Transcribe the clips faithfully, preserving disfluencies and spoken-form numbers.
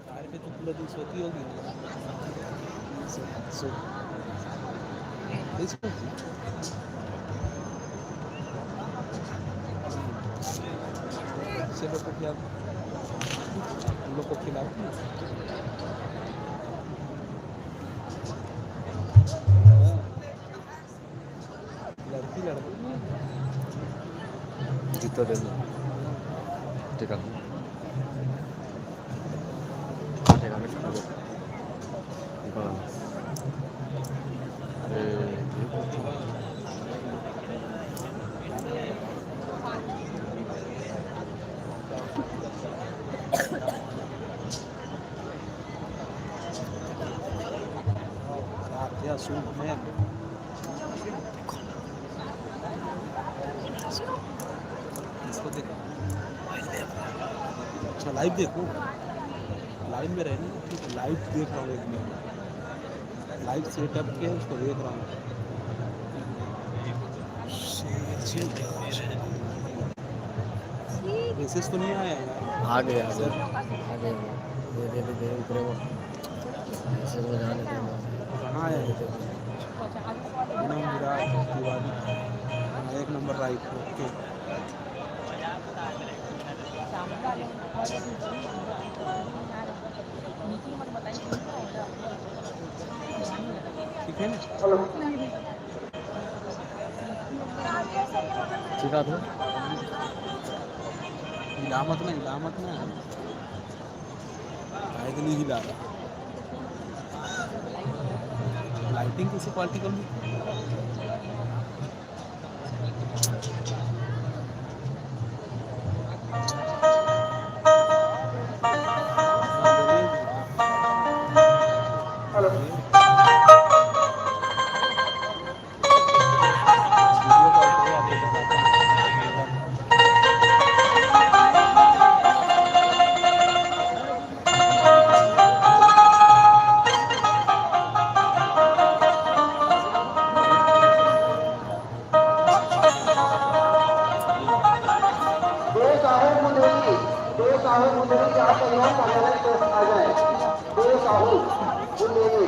Car पे तो पूरा दिन सोती होगी। सो, सो। इसको? से लोग को खिला, उन लोग को खिला। लड़की, लड़की। जूता दे दो। ठीक है। ठीक है, मैं खा लो। हाँ। अरे, ये तो क्या सुन मैं। इसको देखो। अच्छा, लाइव देखो, लाइव में रहने, लाइव देख रहा हूँ एक मिनट। लाइव सेटअप के उसको देख रहा हूँ। मैसेज तो नहीं आया यार? आ गया, आ गया। सर। आ गया। दे, दे, दे, दे, ऊपर वो। मैसेज में जाने दे। कहाँ है? पूनम विराट तिवारी। हाँ, एक नंबर राइट, ओके। ठीक है ना? ठीक है, तो हिला मत ना, हिला मत ना। काहे के लिए हिला रहा? लाइटिंग कैसी क्वालिटी कर ली? दो साहू बुंदेली, दो साहू बुंदेली के हाथ में कार्यालय पे आ जाए। दो Sahu Bundeli.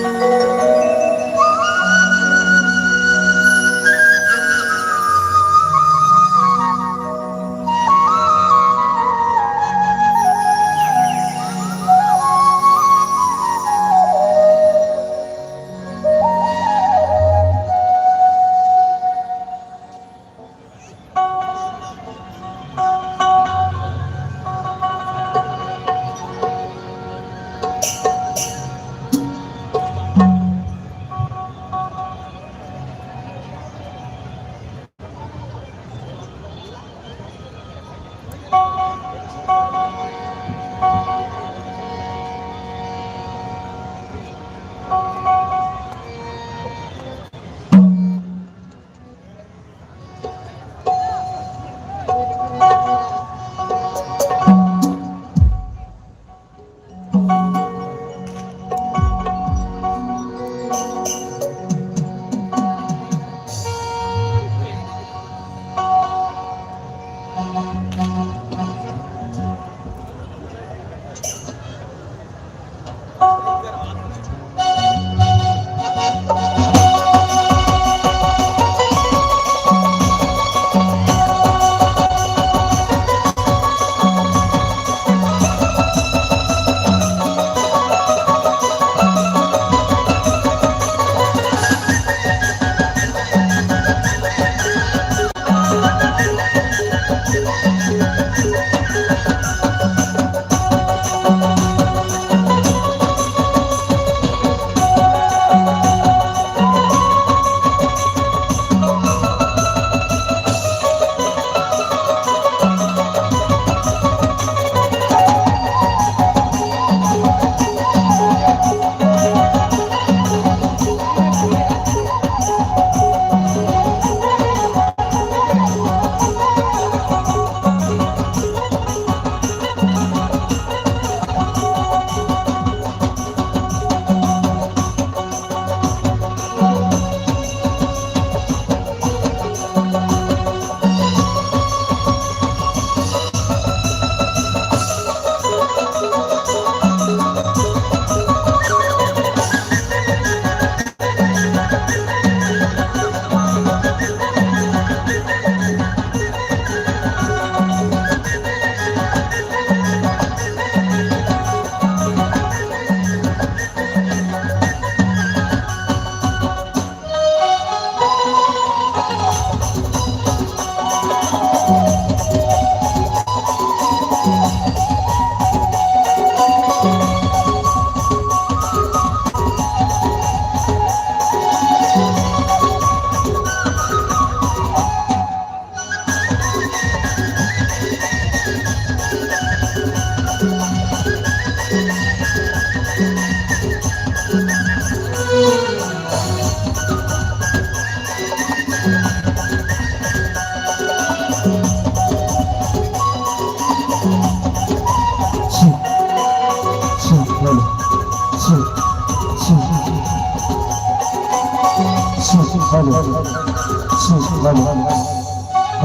Hello.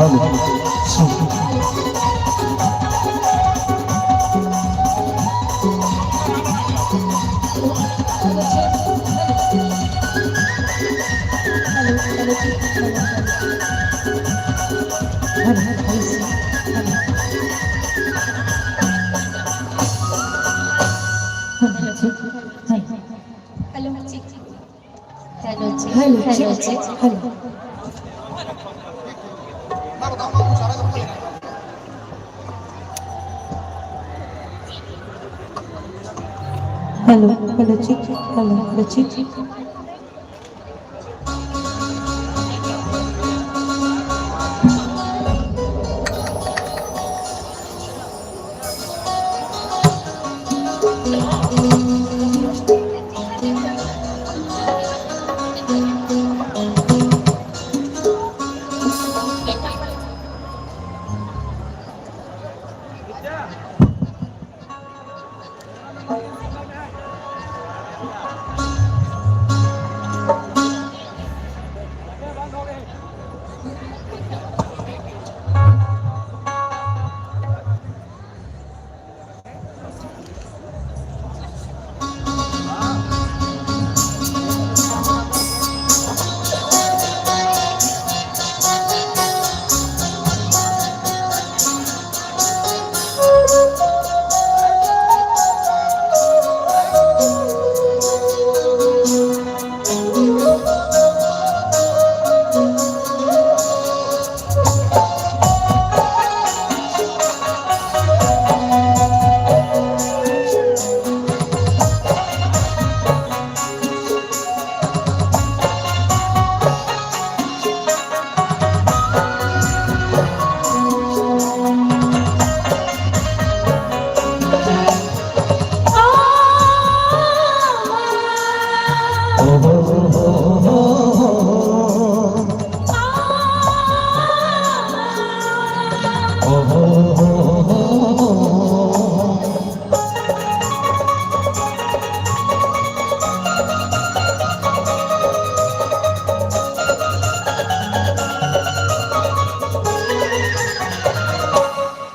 Hello. Hello, check. Hello, check. Hello, check, check. Hello. Hello, hello, check, check. Hello, hello, check, check.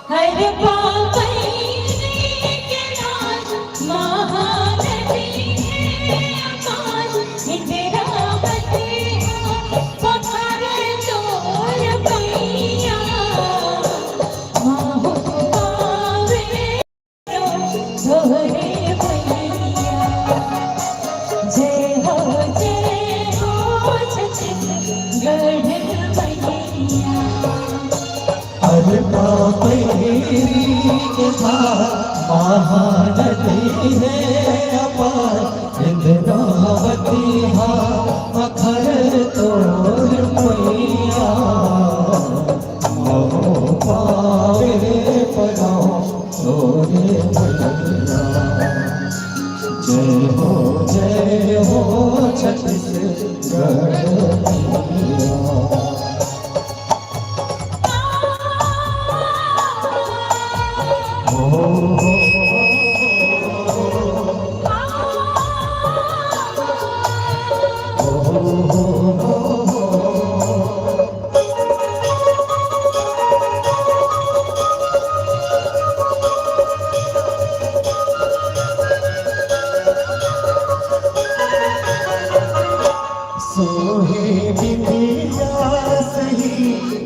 हर पापई के नाश महानदी हे अपार, इंद्रावती हा पखारे तोर पैया। माहू पावे तोरे पैया। जय हो, जय हो छत्तीसगढ़ मैया। अरे पापई के धार महानदी हे अपार, इंद्रावती हा पखारे तोर पैया। महू पावे पराव तोरे पैया। जय हो, जय हो छत्तीसगढ़ मैया। सोहे बिंदिया सही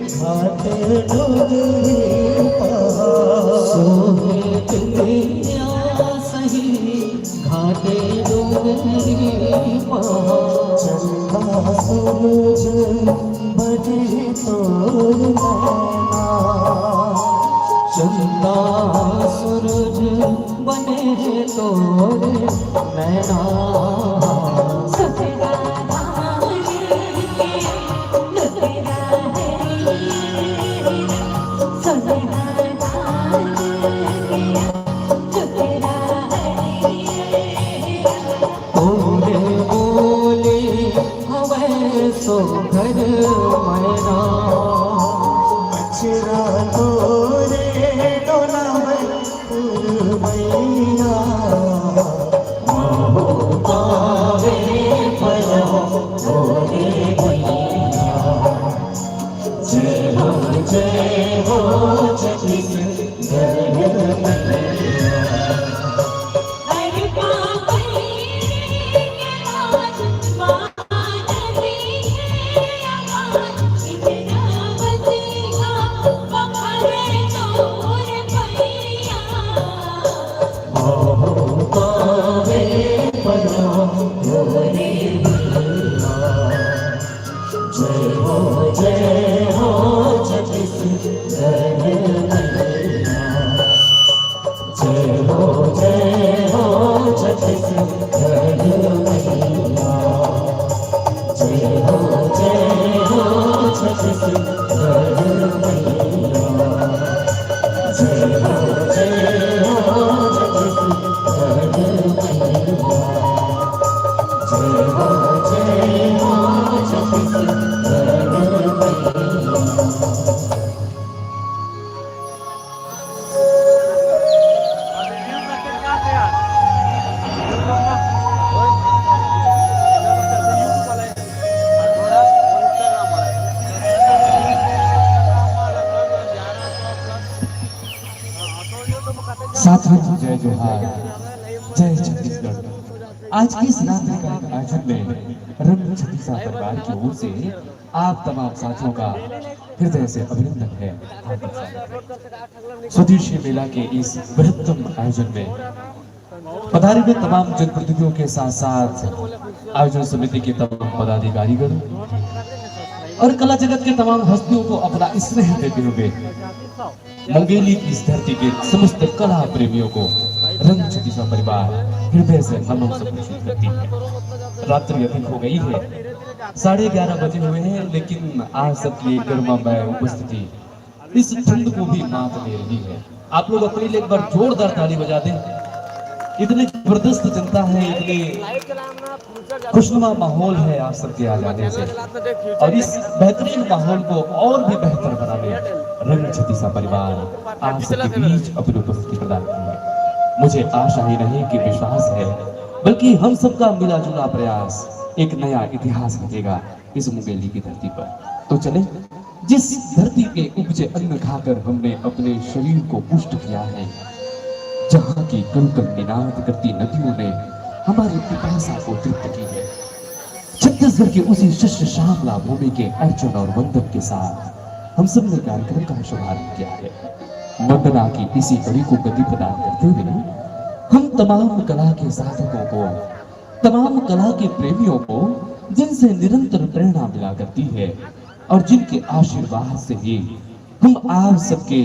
घाट डोंगरी पहाड़। सोहे बिंदिया सही घाट डोंगरी पहाड़। चंदा सूरज बने तोर नैना। चंदा सूरज बने तोर नैना। तोरे बोले हवय सोहर मैना। अचरा तोरे डोलावय पुरवैया। महू पावे पराव तोरे पैया। जय हो, जय हो छत्तीसगढ़ मैया। जय हो, जय हो छत्तीसगढ़ मैया। जय हो, जय हो छत्तीसगढ़ मैया। जय हो, जय हो छत्तीसगढ़ मैया। जय हो, जय हो छत्तीसगढ़ मैया। जय हो, जय हो छत्तीसगढ़ मैया। साथियों, जय जोहार, जय छत्तीसगढ़। आज के इस रात्रि का आयोजन में रंग छत्तीसा परिवार की ओर से आप तमाम साथियों का हृदय से अभिनंदन है, हार्दिक स्वागत है। स्वदेशी मेला के इस बृहत्तम आयोजन में पधारे हुए तमाम जनप्रतिनिधियों के साथ साथ आयोजन समिति के तमाम पदाधिकारीगण और कला जगत के तमाम हस्तियों को अपना स्नेह देते हुए मुंगेली की इस धरती के समस्त कला प्रेमियों को रंग छत्तीसा परिवार हृदय से नमन संप्रेषित करती है। रात्रि अधिक हो गई है, साढ़े ग्यारह बजे हुए हैं, लेकिन आप सबकी एक गर्मा मय उपस्थिति इस ठंड को भी मात दे रही है। आप लोग अपने लिए एक बार जोरदार ताली बजा दें। इतनी जबरदस्त जनता है, इतनी खुशनुमा माहौल है आप सबके आ जाने से, और इस बेहतरीन माहौल को और भी बेहतर बनाने रंग छतीसा परिवार आप सबके बीच अपनी उपस्थिति प्रदान की है। मुझे आशा ही नहीं कि विश्वास है, बल्कि हम सबका मिला जुला प्रयास एक नया इतिहास लिखेगा इस मुंगेली की धरती पर। तो चले, जिस धरती के उपजे अन्न खाकर हमने अपने शरीर को पुष्ट किया है, जहाँ की कलकल निनाद करती नदियों ने हमारी पिपासा को तृप्त की है, छत्तीसगढ़ की उसी शस्य श्यामला भूमि के अर्चन और वंदन के साथ हम सबने कार्यक्रम का शुभारंभ किया है। वंदना की इसी कड़ी को गति प्रदान करते हुए हम तमाम कला के साधकों को, तमाम कला के प्रेमियों को, जिनसे निरंतर प्रेरणा मिला करती है और जिनके आशीर्वाद से ही हम आप सबके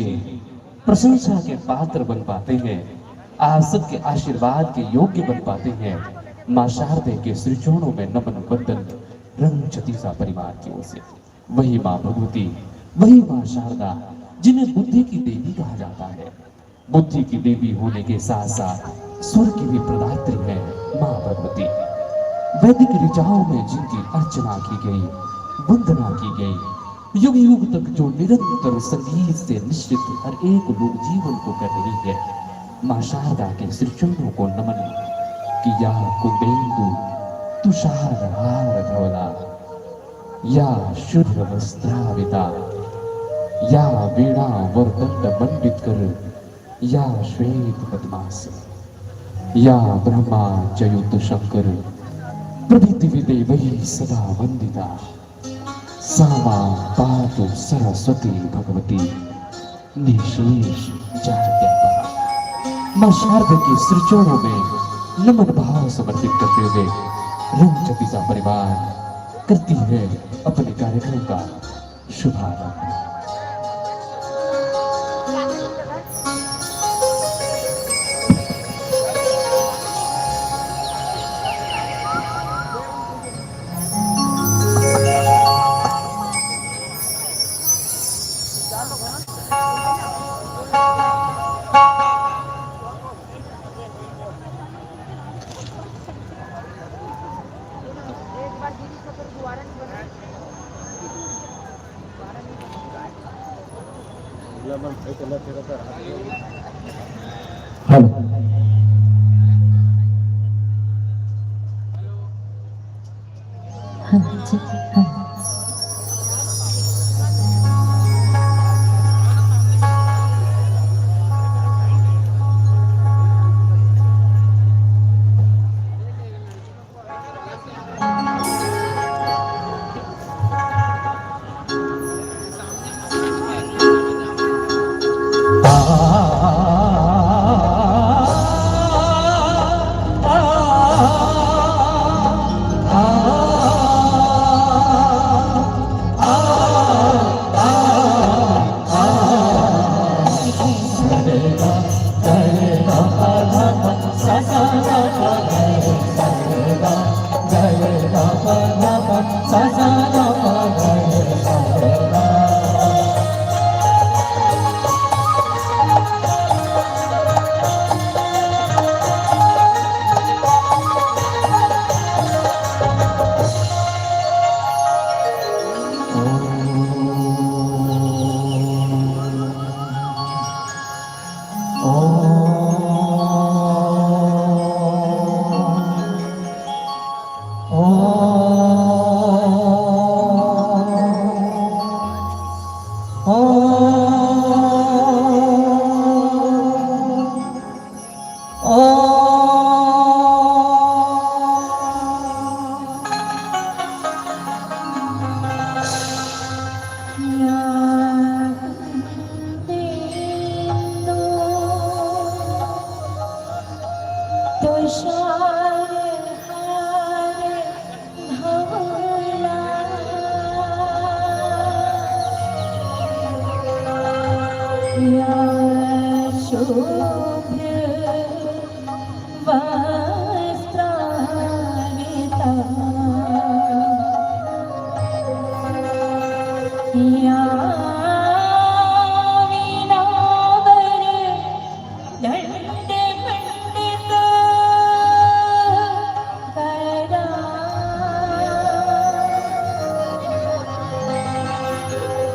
प्रशंसा के पात्र बन पाते हैं, आप सबके आशीर्वाद के योग्य बन पाते हैं, माँ शारदे के श्री चरणों में नमन वंदन रंग छतीसा परिवार की ओर से। वही माँ भगवती, वही माँ शारदा, जिन्हें बुद्धि की देवी कहा जाता है, बुद्धि की देवी होने के साथ साथ स्वर की भी प्रदात्री है माँ भगवती। वैदिक ऋचाओं में जिनकी अर्चना की गई, वंदना की गई, युग युग तक जो निरंतर संगीत से निश्चित हर एक लोक जीवन को कर रही है, माँ शारदा के श्री चरणों को नमन। कि या कुंदेंदु तुषार हार धवला, या शुभ्र वस्त्राविता, या वीणा वरदंड मंडित कर, या श्वेत पद्मासन, या ब्रह्मा जयुत शंकर प्रभृति देवैः सदा वंदिता, सा मां पातु सरस्वती भगवती निशेष जाड्यापहा। माँ शारदा के श्री चरणों में नमन भाव समर्पित करते हुए रंग छतीसा परिवार करती है अपने कार्यक्रम का शुभारंभ। हेलो। हाँ जी, हाँ।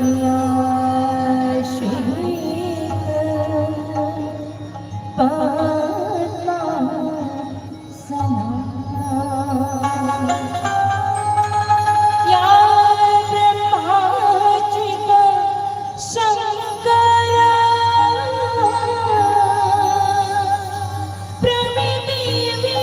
या शीतल पद्मासना। या ब्रह्मार्चित शंकर प्रणिधि।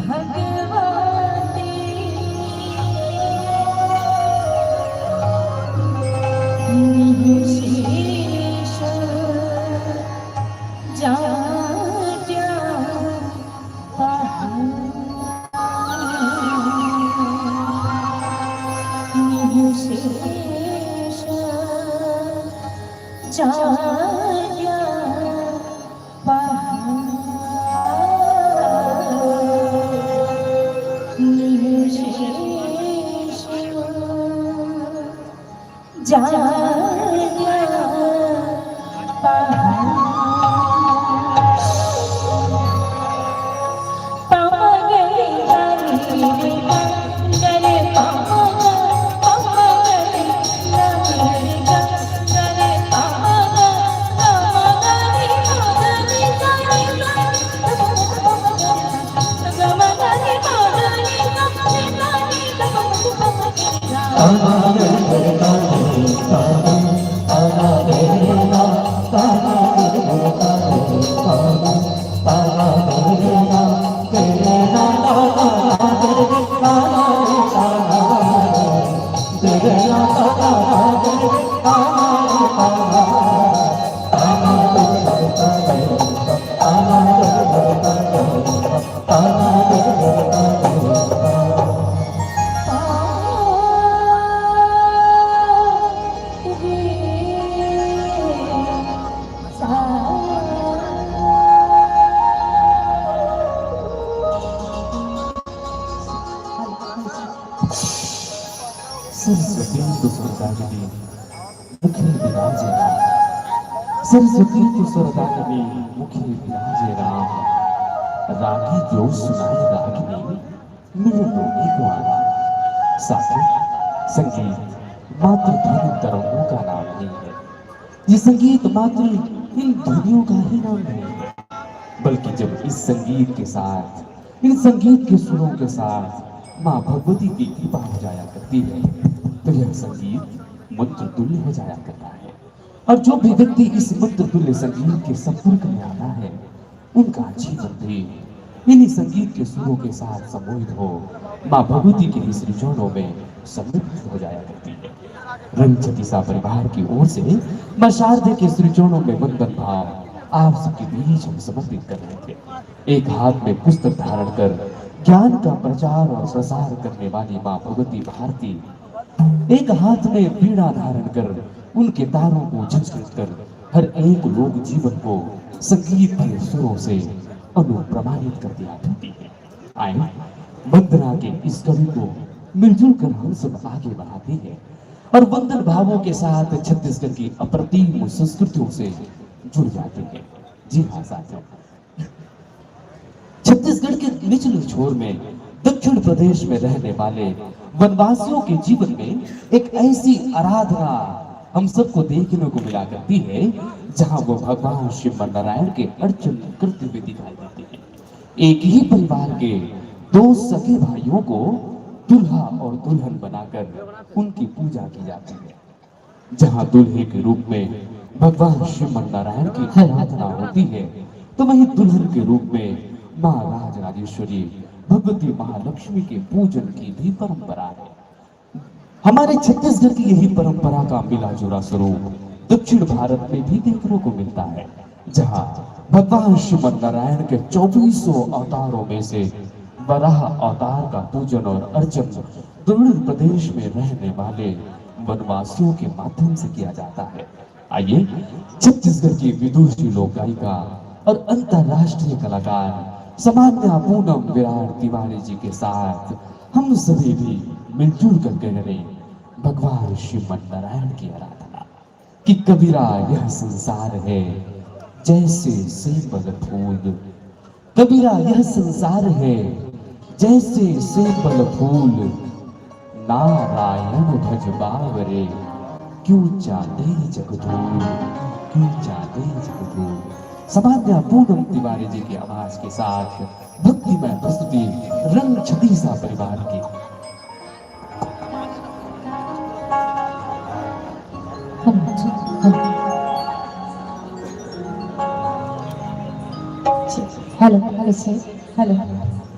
भगवती निःशेष जाड्या पहा। निःशेष जाड्या पहा। निःशेष जाड्या पहा। सरस्वती तो स्वर्गाग्नि मुखे विराजे राम। सरस्वती तो स्वर्गाग्नि मुखे विराजे राम। रागी जो सुनाए रागिनी, मिले रोगी को आराम। साथियों, संगीत मात्र ध्वनि तरंगों का नाम नहीं है। ये संगीत मात्र इन ध्वनियों का ही नाम नहीं है, बल्कि जब इस संगीत के साथ, इन संगीत के सुरों के साथ माँ भगवती की कृपा हो जाया करती है, तो यह संगीत मंत्र तुल्य हो जाया करता है। और जो भी व्यक्ति इस मंत्र तुल्य संगीत के संपर्क में आता है, उनका जीवन भी इन्हीं संगीत के सुरों के साथ सम्मोहित हो माँ भगवती के ही श्री चरणों में समर्पित हो जाया करती है। रंग छतीसा परिवार की ओर से माँ शारदे के श्री चरणों में वंदन भाव आप सबके बीच हम समर्पित कर रहे थे। एक हाथ में पुस्तक धारण कर ज्ञान का प्रचार और प्रसार करने वाली माँ भगवती भारती एक हाथ में वीणा धारण कर उनके तारों को झंझट कर हर एक लोक जीवन को संगीत के सुरों से अनुप्रमाणित कर दिया करती है। आए, वंदना के इस कड़ी को मिलजुल कर हम सब आगे बढ़ाते हैं और वंदन भावों के साथ छत्तीसगढ़ की अप्रतिम संस्कृतियों से जुड़ जाते हैं। जी हाँ साथियों, छत्तीसगढ़ के निचले छोर में दक्षिण प्रदेश में रहने वाले वनवासियों के जीवन में एक ऐसी आराधना हम सबको देखने को मिला करती है, जहां वो भगवान श्रीमन नारायण के अर्चन करते हुए दिखाई देते हैं। एक ही परिवार के दो सगे भाइयों को दूल्हा और दुल्हन बनाकर उनकी पूजा की जाती है। जहां दूल्हे के रूप में भगवान श्रीमन नारायण की आराधना होती है, तो वहीं दुल्हन के रूप में माँ राजराजेश्वरी भगवती महालक्ष्मी के पूजन की भी परंपरा है। हमारे छत्तीसगढ़ की यही परंपरा का मिला जुला स्वरूप दक्षिण भारत में भी देखने को मिलता है, जहां भगवान श्रीमन नारायण के चौबीसों अवतारों में से वराह अवतार का पूजन और अर्चन द्रविड़ प्रदेश में रहने वाले वनवासियों के माध्यम से किया जाता है। आइए, छत्तीसगढ़ की विदुषी लोक गायिका और अंतर्राष्ट्रीय कलाकार सामान्या पूनम विराट तिवारी जी के साथ हम सभी भी मिलजुल करके करें भगवान श्रीमन नारायण की आराधना। कि कबीरा यह संसार है जैसे सेंबल फूल, कबीरा यह संसार है जैसे सेंबल फूल, नारायण भज बावरे क्यों चांदे जगधूल, क्यों चांदे जगधूल। सामान्या पूनम तिवारी जी की आवाज के साथ भक्तिमय प्रस्तुति रंग छतीसा परिवार की। Hello, hello, hello, hello, hello.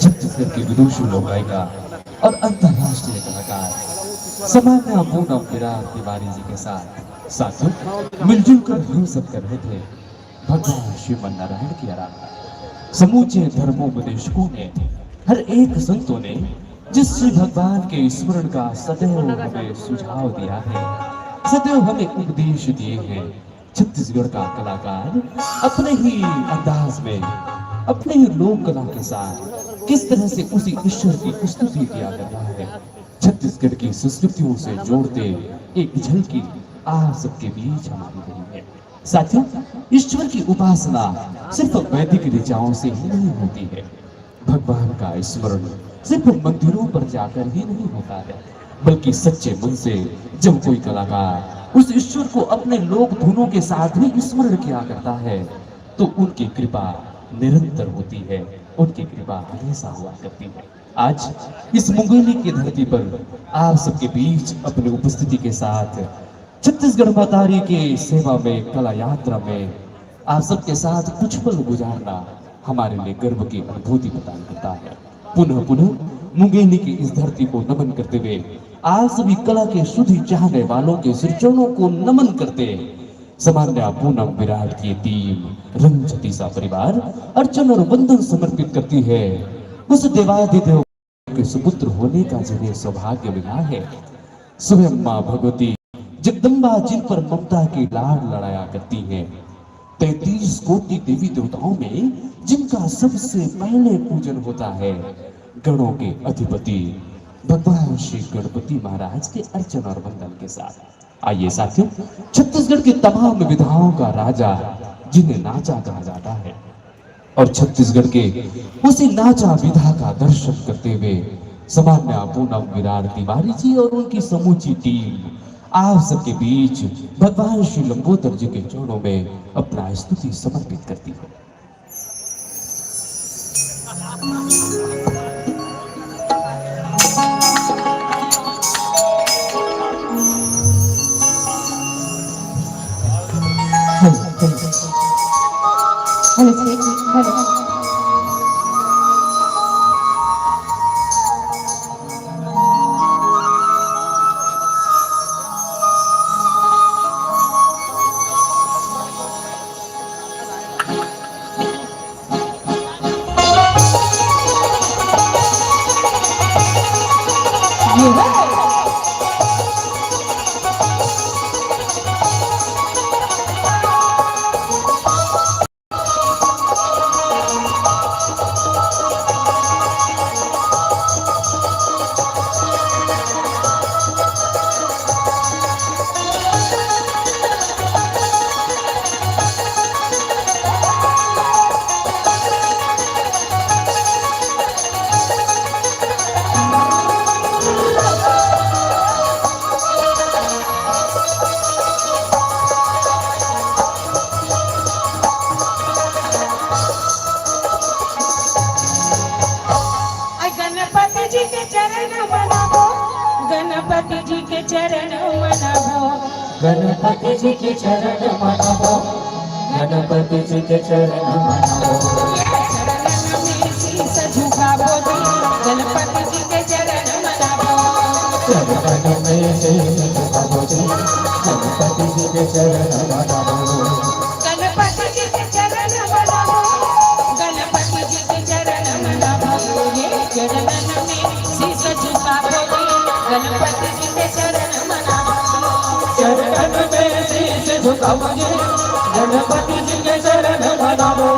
Chhattisgarh के विदुषी लोक गायिका और अंतर्राष्ट्रीय कलाकार सामान्या पूनम विराट तिवारी जी के साथ साथियों, मिलजुल कर हम सब कर रहे थे भगवान श्रीमन नारायण की आराधना। समूचे धर्मोपदेशकों ने, हर एक संतों ने जिस श्री भगवान के स्मरण का सदैव हमें सुझाव दिया है, सदैव हमें उपदेश दिए हैं, छत्तीसगढ़ का कलाकार अपने ही अंदाज में, अपने ही लोक कला के साथ किस तरह से उसी ईश्वर की स्तुति किया करता है, छत्तीसगढ़ की संस्कृतियों से जोड़ते एक झलकी आप सबके बीच हमारी रही है। साथियों, ईश्वर की उपासना सिर्फ वैदिक ऋचाओं से ही नहीं होती है। भगवान का स्मरण सिर्फ मंदिरों पर जाकर ही नहीं होता है, बल्कि सच्चे मन से जब कोई कलाकार उस ईश्वर को अपने लोक धुनों के साथ भी स्मरण किया करता है, तो उनकी कृपा निरंतर होती है, उनकी कृपा हमेशा हुआ करती है। आज इस मुंगेली की धरती पर आप सबके बीच अपनी उपस्थिति के साथ छत्तीसगढ़ महतारी के सेवा में, कला यात्रा में आप सबके साथ कुछ पल गुजारना हमारे लिए गर्व की अनुभूति प्रदान करता है। पुनः पुनः मुंगेली की इस धरती को नमन करते हुए आप सभी कला के शुद्ध चाहने वालों के श्री चरणों को नमन करते सामान्या पूनम विराट की टीम रंग छत्तीसा परिवार अर्चन और वंदन समर्पित करती है उस देवाधिदेव के सुपुत्र होने का जिन्हें सौभाग्य मिला है। स्वयं माँ भगवती जगदम्बा जिन पर ममता की लाड़ लड़ाया करती हैं, तैंतीस कोटि देवी देवताओं में जिनका सबसे पहले पूजन होता है, गणों के अधिपति भगवान श्री गणपति महाराज के अर्चन और वंदन के साथ। आइए साथियों, छत्तीसगढ़ की तमाम विधाओं का राजा जिन्हें नाचा कहा जाता है, और छत्तीसगढ़ के उसी नाचा विधा का दर्शन करते हुए सामान्या पूनम विराट तिवारी जी और उनकी समूची टीम आप सबके बीच भगवान श्री लंबोदर जी के चरणों में अपना स्तुति समर्पित करती है। Hello, hello. Hello, sir. Hello. अइ गणपति जी के चरण मनाबो, गणपति जी के चरण मनाबो, गणपति जी के चरण मनाबो, गणपति जी के चरण मनाबो। चरणन में शीश झुकाबो जी, गणपति जी के चरण मनाबो। चरणन में शीश झुकाबो जी, गणपति के चरण मनावो। गणपति जी के चरण मनावो, गणपति जी के चरण मनावो, ये चरणन में शीश झुकावो जी, गणपति जी के चरण मनावो। चरणन में शीश झुकावो जी, गणपति जी के चरण मनावो।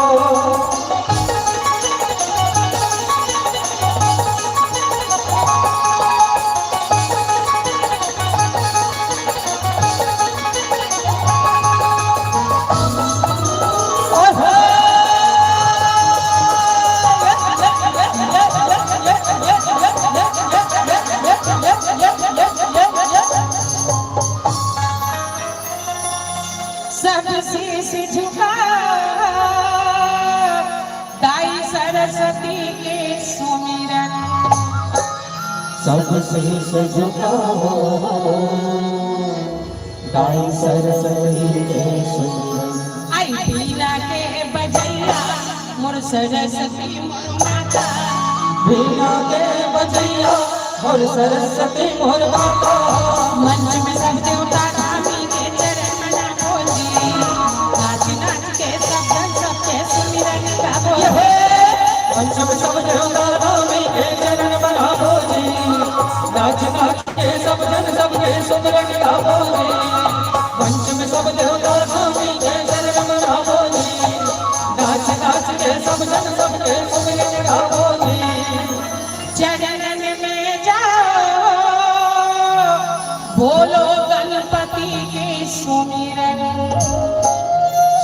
सब शीश झुका, दाई सरस्वती के सुमिरन। सब शीश झुकाओ, दाई सरस्वती के सुमिरन। आई बीना के बजैया, मोर सरस्वती मोर माता। बीना के बजैया, मोर सरस्वती मोर माता। मंच में सब देवता रानी के चरण मनावो जी। नाच नाच के सब जन सबके सुमिरन गावो। ये हे, मंच में सब देवता रानी के चरण मनावो जी। नाच नाच के सब जन सबके सुमिरन गावो जी। मंच में सब देवता रानी के चरण मनावो जी। नाच नाच के सब जन सबके सुमिरन गावो जी। चरणन में जाओ, बोलो गणपति के सुमिरन।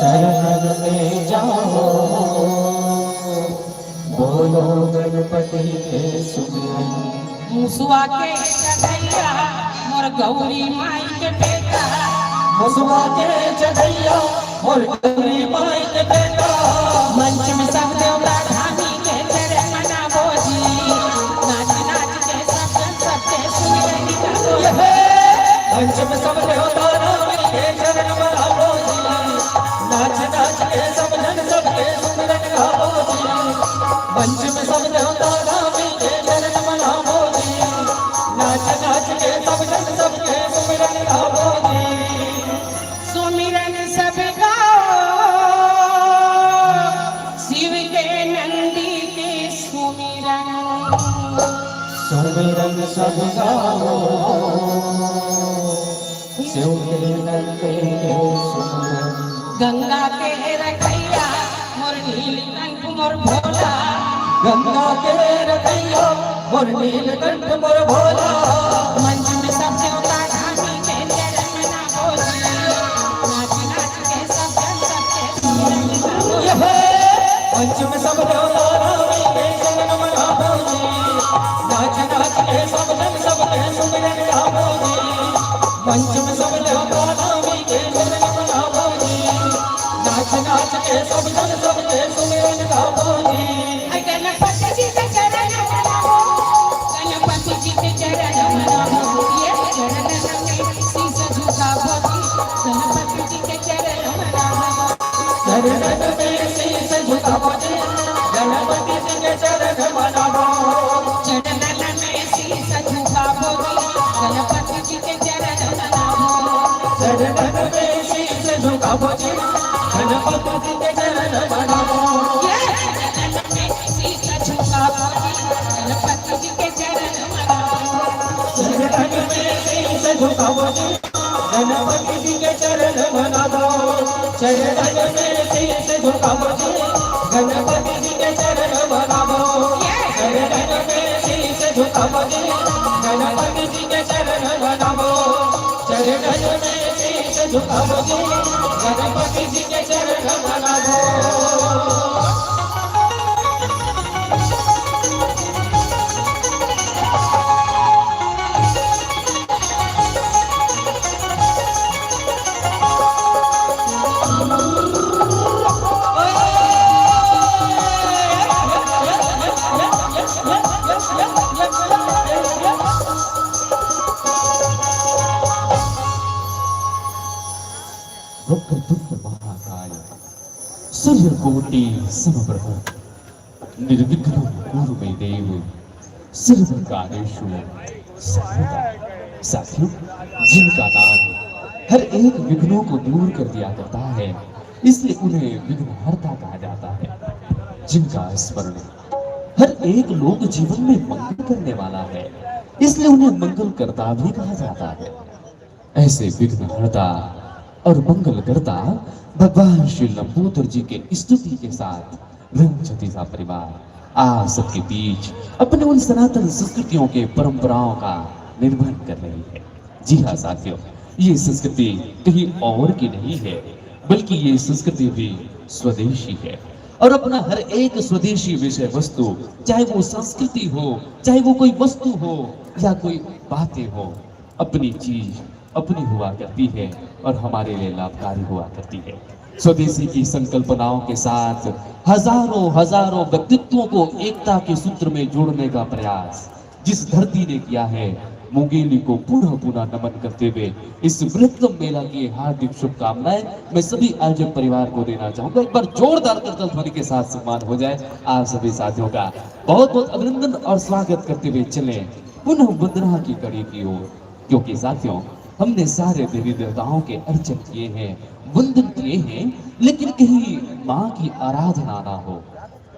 चरणन में जाओ, बोलो गणपति के सुमिरन। मुसवा के चढ़ैया, मोर गौरी माई के बेटा। मुसवा के चढ़ैया, मोर गौरी माई के बेटा। मंच में सब देवता धामी के चरण मनावो जी। नाच नाच के सब जन सबके सुमिरन गावो। ये हे, मंच में सब देवता धामी के चरण मनावो जी। नाच नाच के सब जन सबके सुमिरन गावो जी। मंच में सब देवता धामी के चरण मनावो जी। नाच नाच के सब जन सबके सुमिरन गावो जी। सुमिरन सब गाओ, शिव के नंदी के सुमिरन। सुमिरन सब गाओ, शिव के नंदी के सुमिरन। गंगा के रखैया, मोर नीलकंठ मोर भोला। गंगा के रखैया, मोर नीलकंठ मोर भोला। मंच में सब देवता धामी के चरण मनावो जी। नाच नाच के सब जन सबके सुमिरन गावो। ये हे, मंच में सब देवता धामी के चरण मनावो जी। नाच नाच के सब जन सबके सुमिरन गावो जी। मंच में सब देवता धामी के चरण मनावो जी। नाच नाच के सब जन सबके सुमिरन गावो जी। गणपति जी के चरण मनावो, गणपति जी के चरण मनावो, ये चरणन में शीश झुकावो जी। गणपति जी के चरण मनावो। चरणन में शीश झुकावो जी, गणपति जी के चरण मनावो। चरणन में शीश झुकावो जी, गणपति जी के चरण मनावो। चरणन में शीश झुकावो जी, गणपति जी के चरण मनावो। ये चरणन में शीश झुकावो जी, गणपति जी के चरण मनावो। चरणन में शीश झुकावो जी, गणपति जी के चरण मनावो। चरणन में शीश झुकावो जी, गणपति जी के चरण मनावो। चरणन में शीश झुकावो जी, गणपति जी के चरण मनावो। चरणन में शीश झुकावो जी, गणपति जी के चरण मनावो। वक्रतुंड महाकाय, सूर्यकोटि समप्रभ, निर्विघ्नं कुरु मे देव, सर्वकार्येषु सर्वदा। साथियों, जिनका नाम हर एक विघ्नों को दूर कर दिया करता है, इसलिए उन्हें विघ्नहर्ता कहा जाता है। जिनका स्मरण हर एक लोक जीवन में मंगल करने वाला है, इसलिए उन्हें मंगलकर्ता भी कहा जाता है। ऐसे विघ्नहर्ता और मंगलकर्ता भगवान श्री लंबोदर जी के स्तुति के साथ रंग छतीसा परिवार आप सबके बीच अपने उन सनातन संस्कृतियों के परंपराओं का निर्वहन कर रही है। जी हाँ साथियों, ये संस्कृति कहीं और की नहीं है, बल्कि ये संस्कृति भी स्वदेशी है। और अपना हर एक स्वदेशी विषय वस्तु, चाहे वो संस्कृति हो, चाहे वो कोई वस्तु हो या कोई बातें हो, अपनी चीज अपनी हुआ करती है और हमारे लिए लाभकारी हुआ करती है। स्वदेशी की संकल्पनाओं के साथ हजारों हजारों व्यक्तित्वों को एकता के सूत्र में जोड़ने का प्रयास जिस धरती ने किया है, मुंगेली को पुनः पुनः नमन करते हुए इस बृहत्तम मेला की हार्दिक शुभकामनाएं मैं सभी आयोजक परिवार को देना चाहूंगा। एक बार जोरदार करताल ध्वनि के साथ सम्मान हो जाए आप सभी साथियों का। बहुत बहुत अभिनंदन और स्वागत करते हुए चले पुनः वंदना की कड़ी की ओर, क्योंकि साथियों, हमने सारे देवी देवताओं के अर्चन किए हैं, वंदन किए हैं, लेकिन कहीं माँ की आराधना ना हो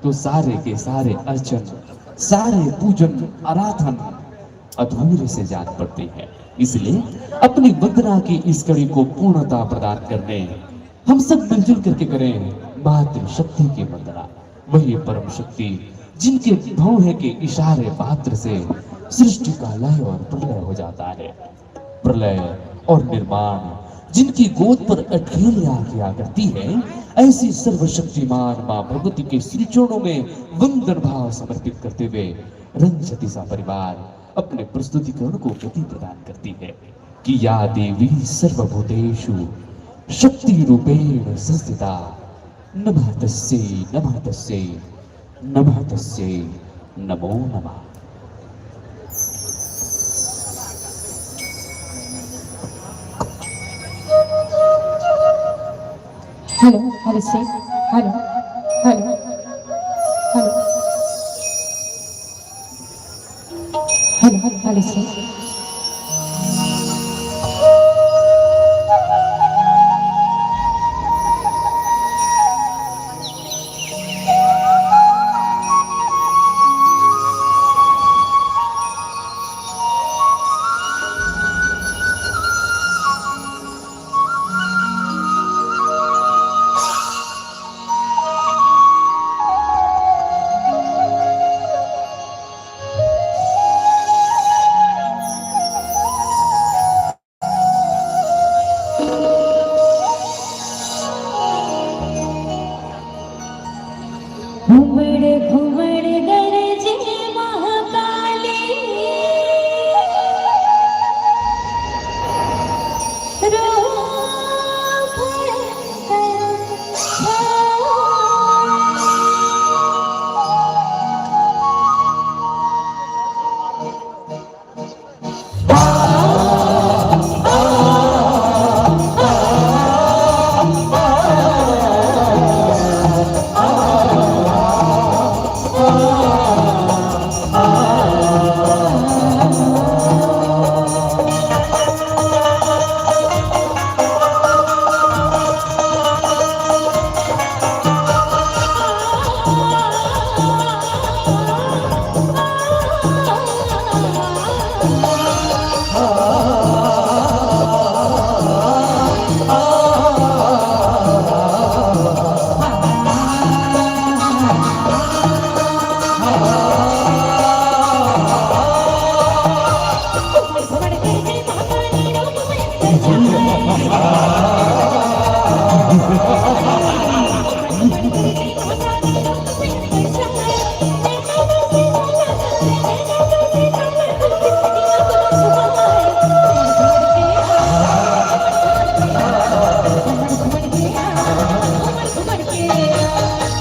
तो सारे के सारे अर्चन, सारे पूजन, आराधन अधूरे से जान पड़ते हैं। इसलिए अपनी वंदना की इस कड़ी को पूर्णता प्रदान करने हम सब मिलजुल करके करें मातृ शक्ति की वंदना। वही परम शक्ति जिनके भौहे के इशारे मात्र से सृष्टि का लय और प्रलय हो जाता है। प्रलय और निर्माण जिनकी गोद पर अकेले आ किया करती है, ऐसी सर्वशक्तिमान माँ भगवती के श्री चरणों में वंदन भाव समर्पित करते हुए रंग छतीसा परिवार अपने प्रस्तुतिकरण को गति प्रदान करती है कि या देवी सर्वभूतेषु शक्ति रूपेण संस्थिता, नमः तस्यै, नमः तस्यै, नमः तस्यै, नमो नमः। Hello, hello, sir. Hello, hello, hello. Hello, hello, sir.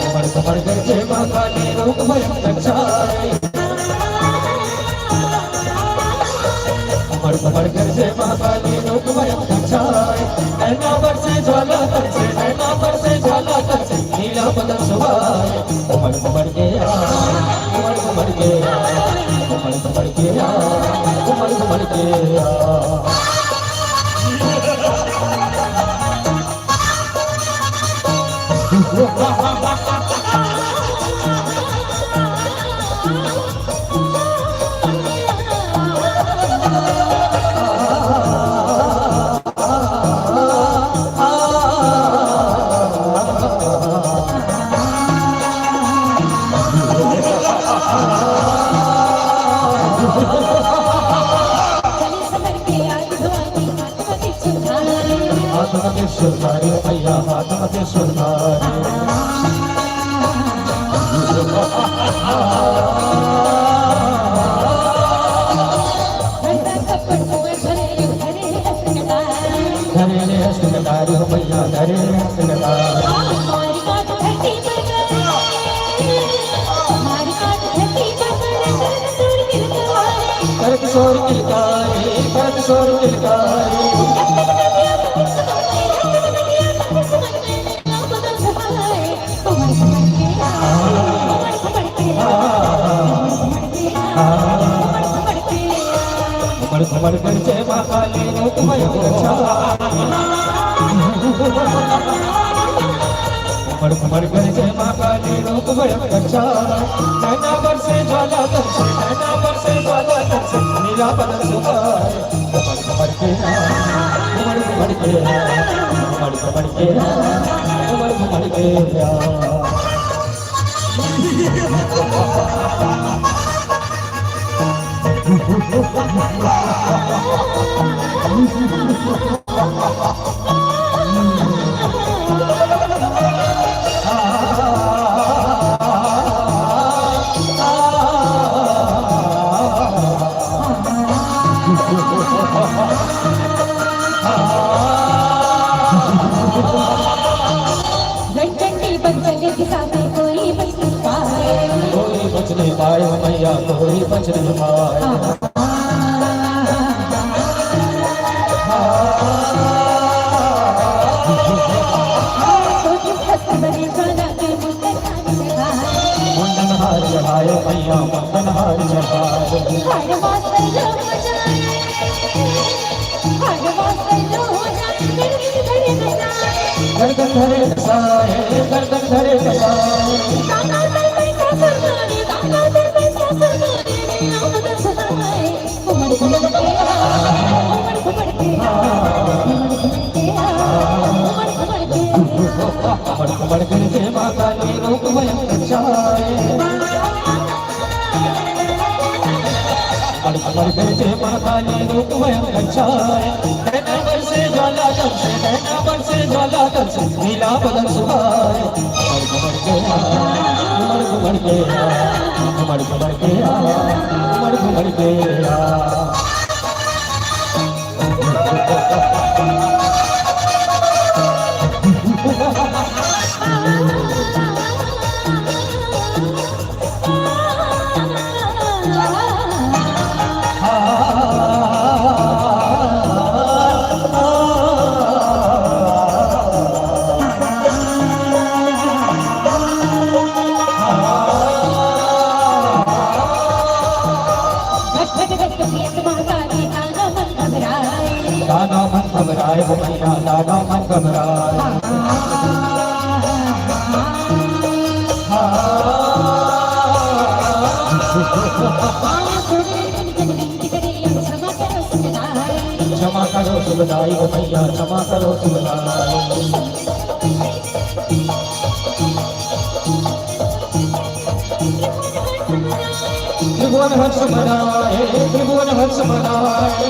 घुमड़ घुमड़ गरजे महाकाली, रूप भयंकर छाए। कमर कमर गरजे महाकाली, लोक भयंकर छाए। नैना बरसे ज्वाला तरसे, नैना बरसे ज्वाला तरसे, नीला बदन सुहाए। उमड़ उमड़ के आ, उमड़ उमड़ के आ, उमड़ उमड़ के आ, उमड़ उमड़ के आ। हाथ में त्रिशूल धारी भैया, हाथ में त्रिशूल धारी। धरे ले हस्त कटारी हो भैया, धरे ले हस्त कटारी। करत शोर किलकारी, करत शोर किलकारी। घुमड़ घुमड़ कर जय माँ काली रूप भयंकर छाया। घुमड़ घुमड़ कर जय माँ काली रूप भयंकर छाया। नैना बरसे ज्वाला दर्शन, नैना बरसे ज्वाला दर्शन, नीला बदन सुहाए। घुमड़ घुमड़ के, घुमड़ घुमड़ के, घुमड़ घुमड़ के, घुमड़ घुमड़ के। रंगचंडी बन चले दिशा में कोई बच नहीं पाए। कोई बच नहीं पाए हो मैया, कोई बच नहीं पाए। मुंडन हार चढ़ाए मैया, मुंडन हार चढ़ाए। गर्दन धरे नसाए, गर्दन धरे नसाए। घुमड़ घुमड़ के माता ने रूप भयंकर छाए। घुमड़ घुमड़ के माता ने रूप भयंकर छाए। नैना बरसे ज्वाला दल से, नैना बरसे ज्वाला दल से, नीला बदन सुहाए। घुमड़ घुमड़ के आ, घुमड़ घुमड़ के आ, घुमड़ घुमड़ के आ, घुमड़ घुमड़ के आ। दाना मन घबराए हो मैया, दाना मन घबराए। क्षमा करो सुखदाई हो मैया, क्षमा करो सुखदाई। त्रिभुवन हर्ष मनाए, त्रिभुवन हर्ष मनाए।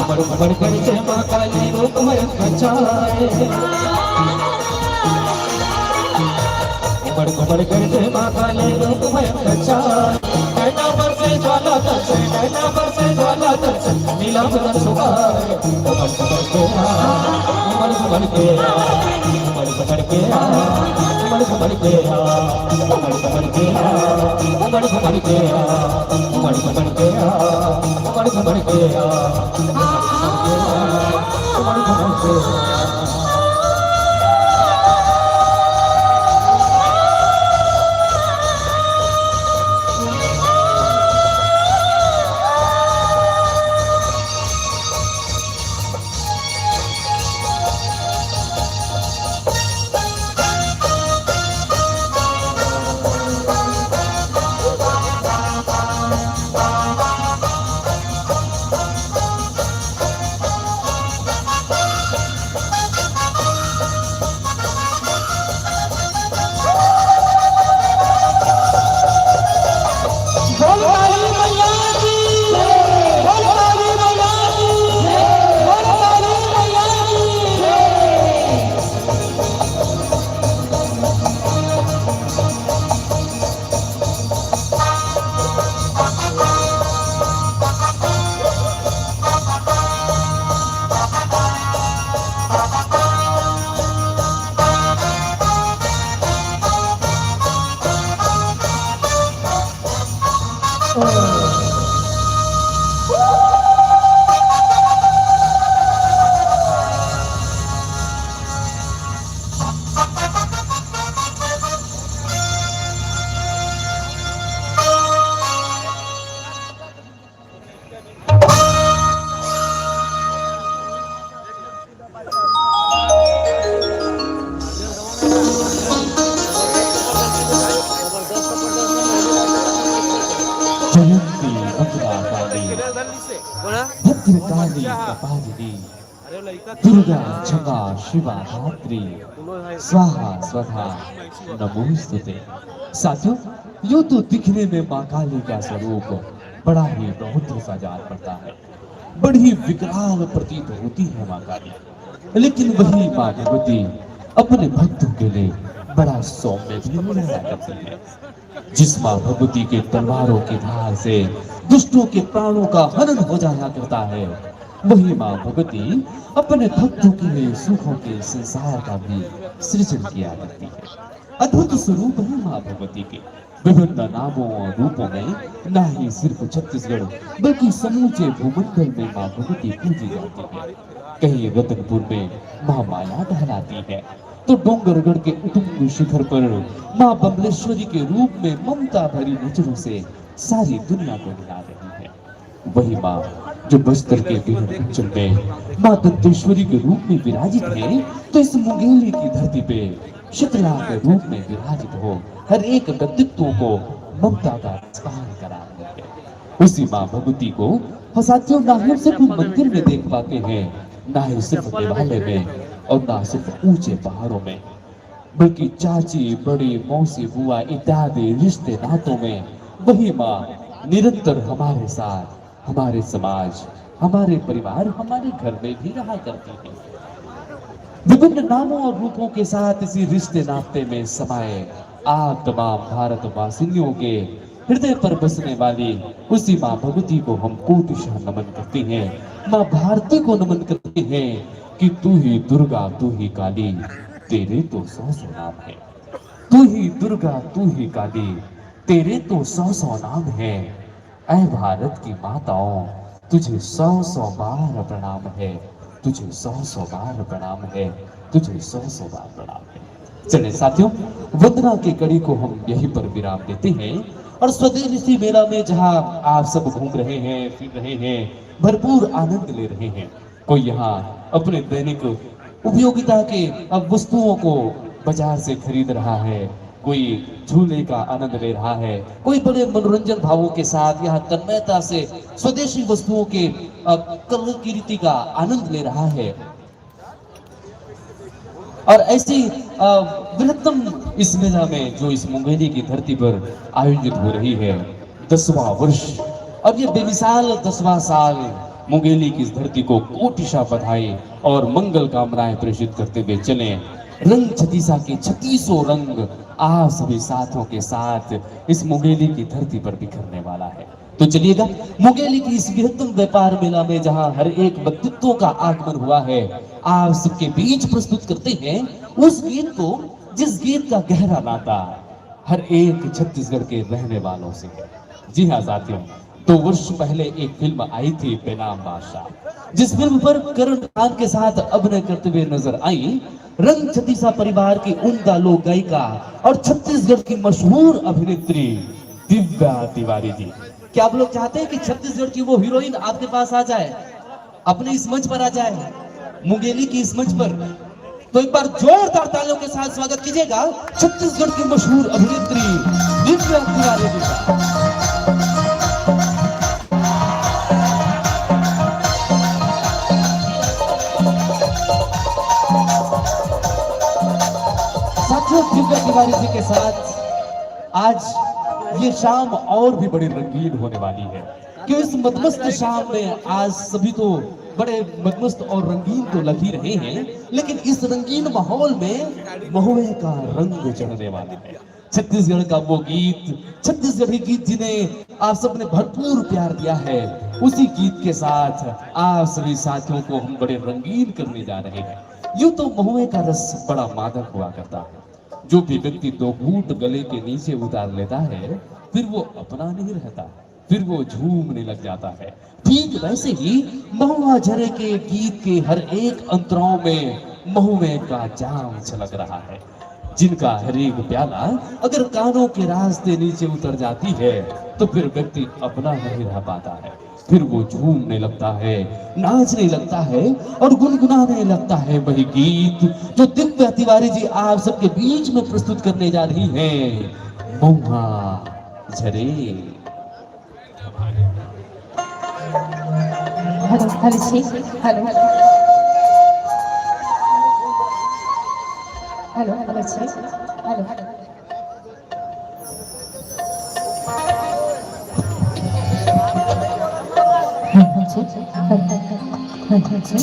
घुमड़ घुमड़ कर जय माँ काली रूप भयंकर छाए। घुमड़ घुमड़ कर जय माँ काली रूप भयंकर छाए। नैना बरसे ज्वाला दल से, नैना बरसे ज्वाला दल से, नीला बदन सुहाए। घुमड़ घुमड़ के आ, घुमड़ घुमड़ के आ, घुमड़ घुमड़ के आ, घुमड़ घुमड़ के आ, घुमड़ घुमड़ के आ, घुमड़ घुमड़ के आ, घुमड़ घुमड़ के आ, घुमड़ घुमड़ के आ, घुमड़ घुमड़ के आ। भद्रकाली कपालिनी दुर्गा क्षमा शिवा धात्री स्वाहा स्वधा नमोस्तुते। साथियों, यूं तो दिखने में माँ काली का स्वरूप बड़ा ही रौद्र सा जान पड़ता है, बड़ी विकराल प्रतीत होती है माँ काली, लेकिन वही माँ भगवती अपने भक्तों के लिए बड़ा सौम्य भी नजर आया करती है। जिस माँ भगवती के तलवारों की धार से दुष्टों के प्राणों का हनन हो जाया करता है, वही माँ भगवती अपने भक्तों के लिए सुखों के संसार का भी सृजन किया करती है। अद्भुत स्वरूप है माँ भगवती के। विभिन्न नामों और रूपों में ना ही सिर्फ छत्तीसगढ़ बल्कि समूचे भूमंडल में माँ भगवती पूजी जाती है। कहीं रतनपुर में माँ माया टहलाती है, तो डोंगरगढ़ के उतुंग शिखर पर माँ बमलेश्वरी के रूप में ममता भरी नजरों से सारी दुनिया को निहार रही है। वही माँ जो बस्तर के बिहड़ अंचल में माँ दंतेश्वरी के रूप में विराजित है, तो इस मुंगेली की धरती पे शीतला के रूप में विराजित हो हर एक व्यक्तित्व को ममता का स्पर्श करा रही है। उसी माँ भगवती को हम साथियों ना ही सिर्फ मंदिर में देख पाते हैं, ना ही सिर्फ देवालय में और ना सिर्फ ऊंचे पहाड़ों में, बल्कि चाची, बड़ी, मौसी, बुआ इत्यादि रिश्ते नातों में वही माँ निरंतर हमारे साथ, हमारे समाज, हमारे परिवार, हमारे घर में भी रहा करती है। विभिन्न नामों और रूपों के साथ इसी रिश्ते नाते में समाये आप तमाम भारतवासियों के हृदय पर बसने वाली उसी माँ भगवती को हम कोटिशः नमन करते हैं, माँ भारती को नमन करते हैं कि तू ही दुर्गा, तू ही काली, तेरे तो सौ सौ नाम है। तू ही दुर्गा, तू ही काली, तेरे तो सौ सौ नाम है। ऐ भारत की माताओं, तुझे सौ सौ बार प्रणाम है, तुझे सौ सौ बार प्रणाम है, तुझे सौ सौ बार प्रणाम है। चले साथियों, वंदना की कड़ी को हम यहीं पर विराम देते हैं और स्वदेशी मेला में जहां आप सब घूम रहे हैं, फिर रहे हैं, भरपूर आनंद ले रहे हैं, कोई यहाँ अपने दैनिक उपयोगिता के अब वस्तुओं को बाजार से खरीद रहा है, कोई झूले का आनंद ले रहा है, कोई बड़े मनोरंजन भावों के साथ यहाँ तन्मयता से स्वदेशी वस्तुओं के, अ, कलाकृति का आनंद ले रहा है। और ऐसी, अ, बृहत्तम इस मेला में जो इस मुंगेली की धरती पर आयोजित हो रही है, दसवां वर्ष, और ये बेमिसाल दसवां साल मुंगेली की इस धरती को कोटिशा बधाई और मंगल कामनाएं प्रेषित करते हुए चले। रंग छतीसा के छत्तीसों रंग आप सभी साथियों के साथ इस मुंगेली की धरती पर बिखरने वाला है। तो चलिएगा, मुंगेली की इस बृहत्तम व्यापार मेला में जहां हर एक व्यक्तित्व का आगमन हुआ है, आप सबके बीच प्रस्तुत करते हैं उस गीत को, जिस गीत का गहरा नाता हर एक छत्तीसगढ़ के रहने वालों से है। जी हाँ साथियों, दो वर्ष पहले एक फिल्म आई थी बेनाम बादशाह, जिस फिल्म पर करण खान के साथ अभिनय करते हुए नजर आई रंग छतीसा परिवार की उम्दा लोक गायिका और छत्तीसगढ़ की मशहूर अभिनेत्री दिव्या तिवारी जी। क्या आप लोग चाहते हैं कि छत्तीसगढ़ की वो हीरोइन आपके पास आ जाए, अपने इस मंच पर आ जाए, मुंगेली की इस मंच पर? तो एक बार जोरदार तालियों के साथ स्वागत कीजिएगा छत्तीसगढ़ की मशहूर अभिनेत्री दिव्या तिवारी जी का। साथियों, दिव्या तिवारी जी के साथ आज ये शाम और भी बड़ी रंगीन होने वाली है, कि इस मदमस्त शाम में आज सभी तो बड़े मदमस्त और रंगीन तो लग ही रहे हैं, लेकिन इस रंगीन माहौल में महुए का रंग चढ़ने वाला है। छत्तीसगढ़ का वो गीत, छत्तीसगढ़ी गीत जिन्हें आप सबने भरपूर प्यार दिया है, उसी गीत के साथ आप सभी साथियों को हम बड़े रंगीन करने जा रहे हैं। यूं तो महुए का रस बड़ा मादक हुआ करता है, जो भी व्यक्ति दो घूंट गले के नीचे उतार लेता है, फिर वो अपना नहीं रहता, फिर वो झूमने लग जाता है। ठीक वैसे ही महुआ झरे के गीत के हर एक अंतराओं में महुए का जाम छलक रहा है, जिनका हर एक प्याला अगर कानों के रास्ते नीचे उतर जाती है, तो फिर व्यक्ति अपना नहीं रह पाता है। फिर वो झूमने लगता है, नाचने लगता है और गुनगुनाने लगता है वही गीत जो दिव्या तिवारी जी आप सबके बीच में प्रस्तुत करने जा रही हैं, महुआ झरे। हेलो, हेलो जी, हेलो। हेलो, हेलो जी, हेलो। हेलो जी, हेलो, हेलो जी।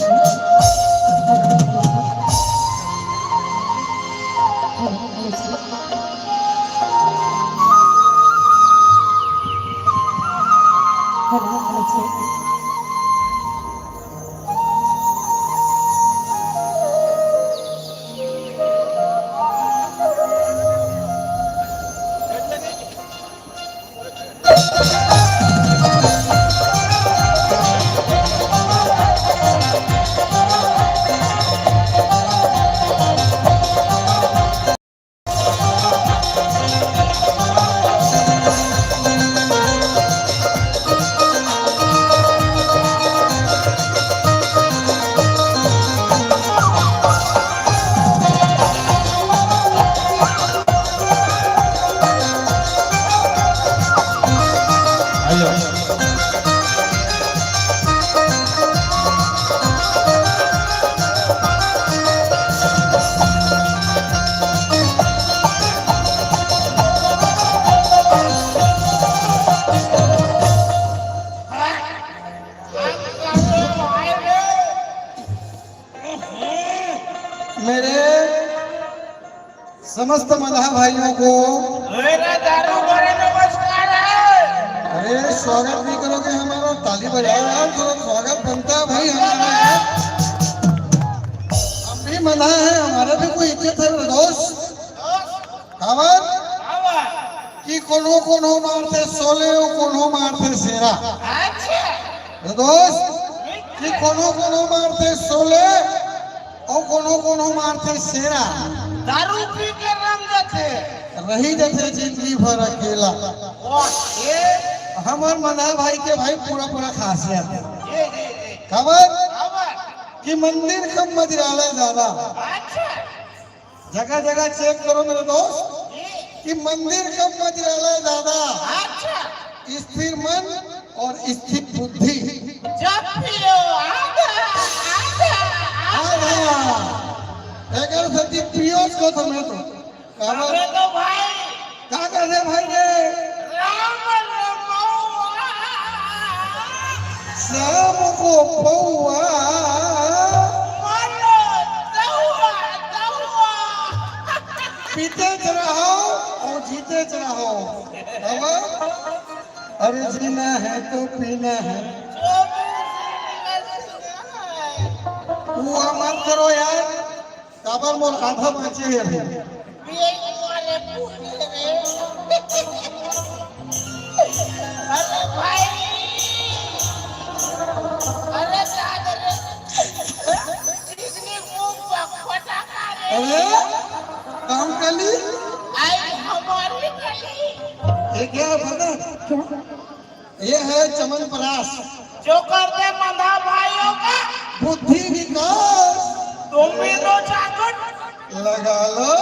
हेलो, हेलो जी। हेलो, हेलो जी। मेरे समस्त मल्लाह भाइयों को, अरे दारू बड़े नमस्कार है। अरे स्वागत नहीं करोगे हमारा? ताली बजाओ यार, थोड़ा स्वागत बनता है भाई हमारा यार। हम भी मल्लाह है, हमारा भी कोई इज्जत है रे दोस्त। काबर? कि कोनो कोनो मारथे सोले अउ कोनो मारथे सेरा। अच्छा। रे दोस्त, कि कोनो कोनो मारथे सोले अउ कोनो कोनो मारथे सेरा। दारू पी के रंग जथे। रही जथे जिंदगी भर अकेला। वाह, ये हमर मल्लाह भाई के भाई पूरा पूरा खासियत है। ये, ये, ये। काबर? काबर? कि मंदिर कम मदिरालय ज्यादा। अच्छा। जगह जगह चेक करो मेरे दोस्त, कि मंदिर कम मदिरालय ज्यादा। अच्छा। स्थिर मन और स्थित बुद्धि। जब पियो आधा, आधा, आधा। आधा। एकर सेती पियोच कथों मैं तो। काबर? अबे तो भाई। का कहथे भाई रे? राम रमौआ। शाम को पौआ। मनो दौआ, दौआ। पीते च रहो और जीते च रहो। अब अरे जीना है तो पीना है। वो मत करो यार। काबर मोर आधा बाँचे हे अभी। अरे भाई, अरे दादा रे, कितनी खूब बकफटा मारे। अरे, कौन कली? आई हमारी कली। ये क्या है पता? क्या? ये है च्यवनप्राश। जो करथे मंदा भाइयों का बुद्धि विकास। तुम भी दो चार गुट लगा लो।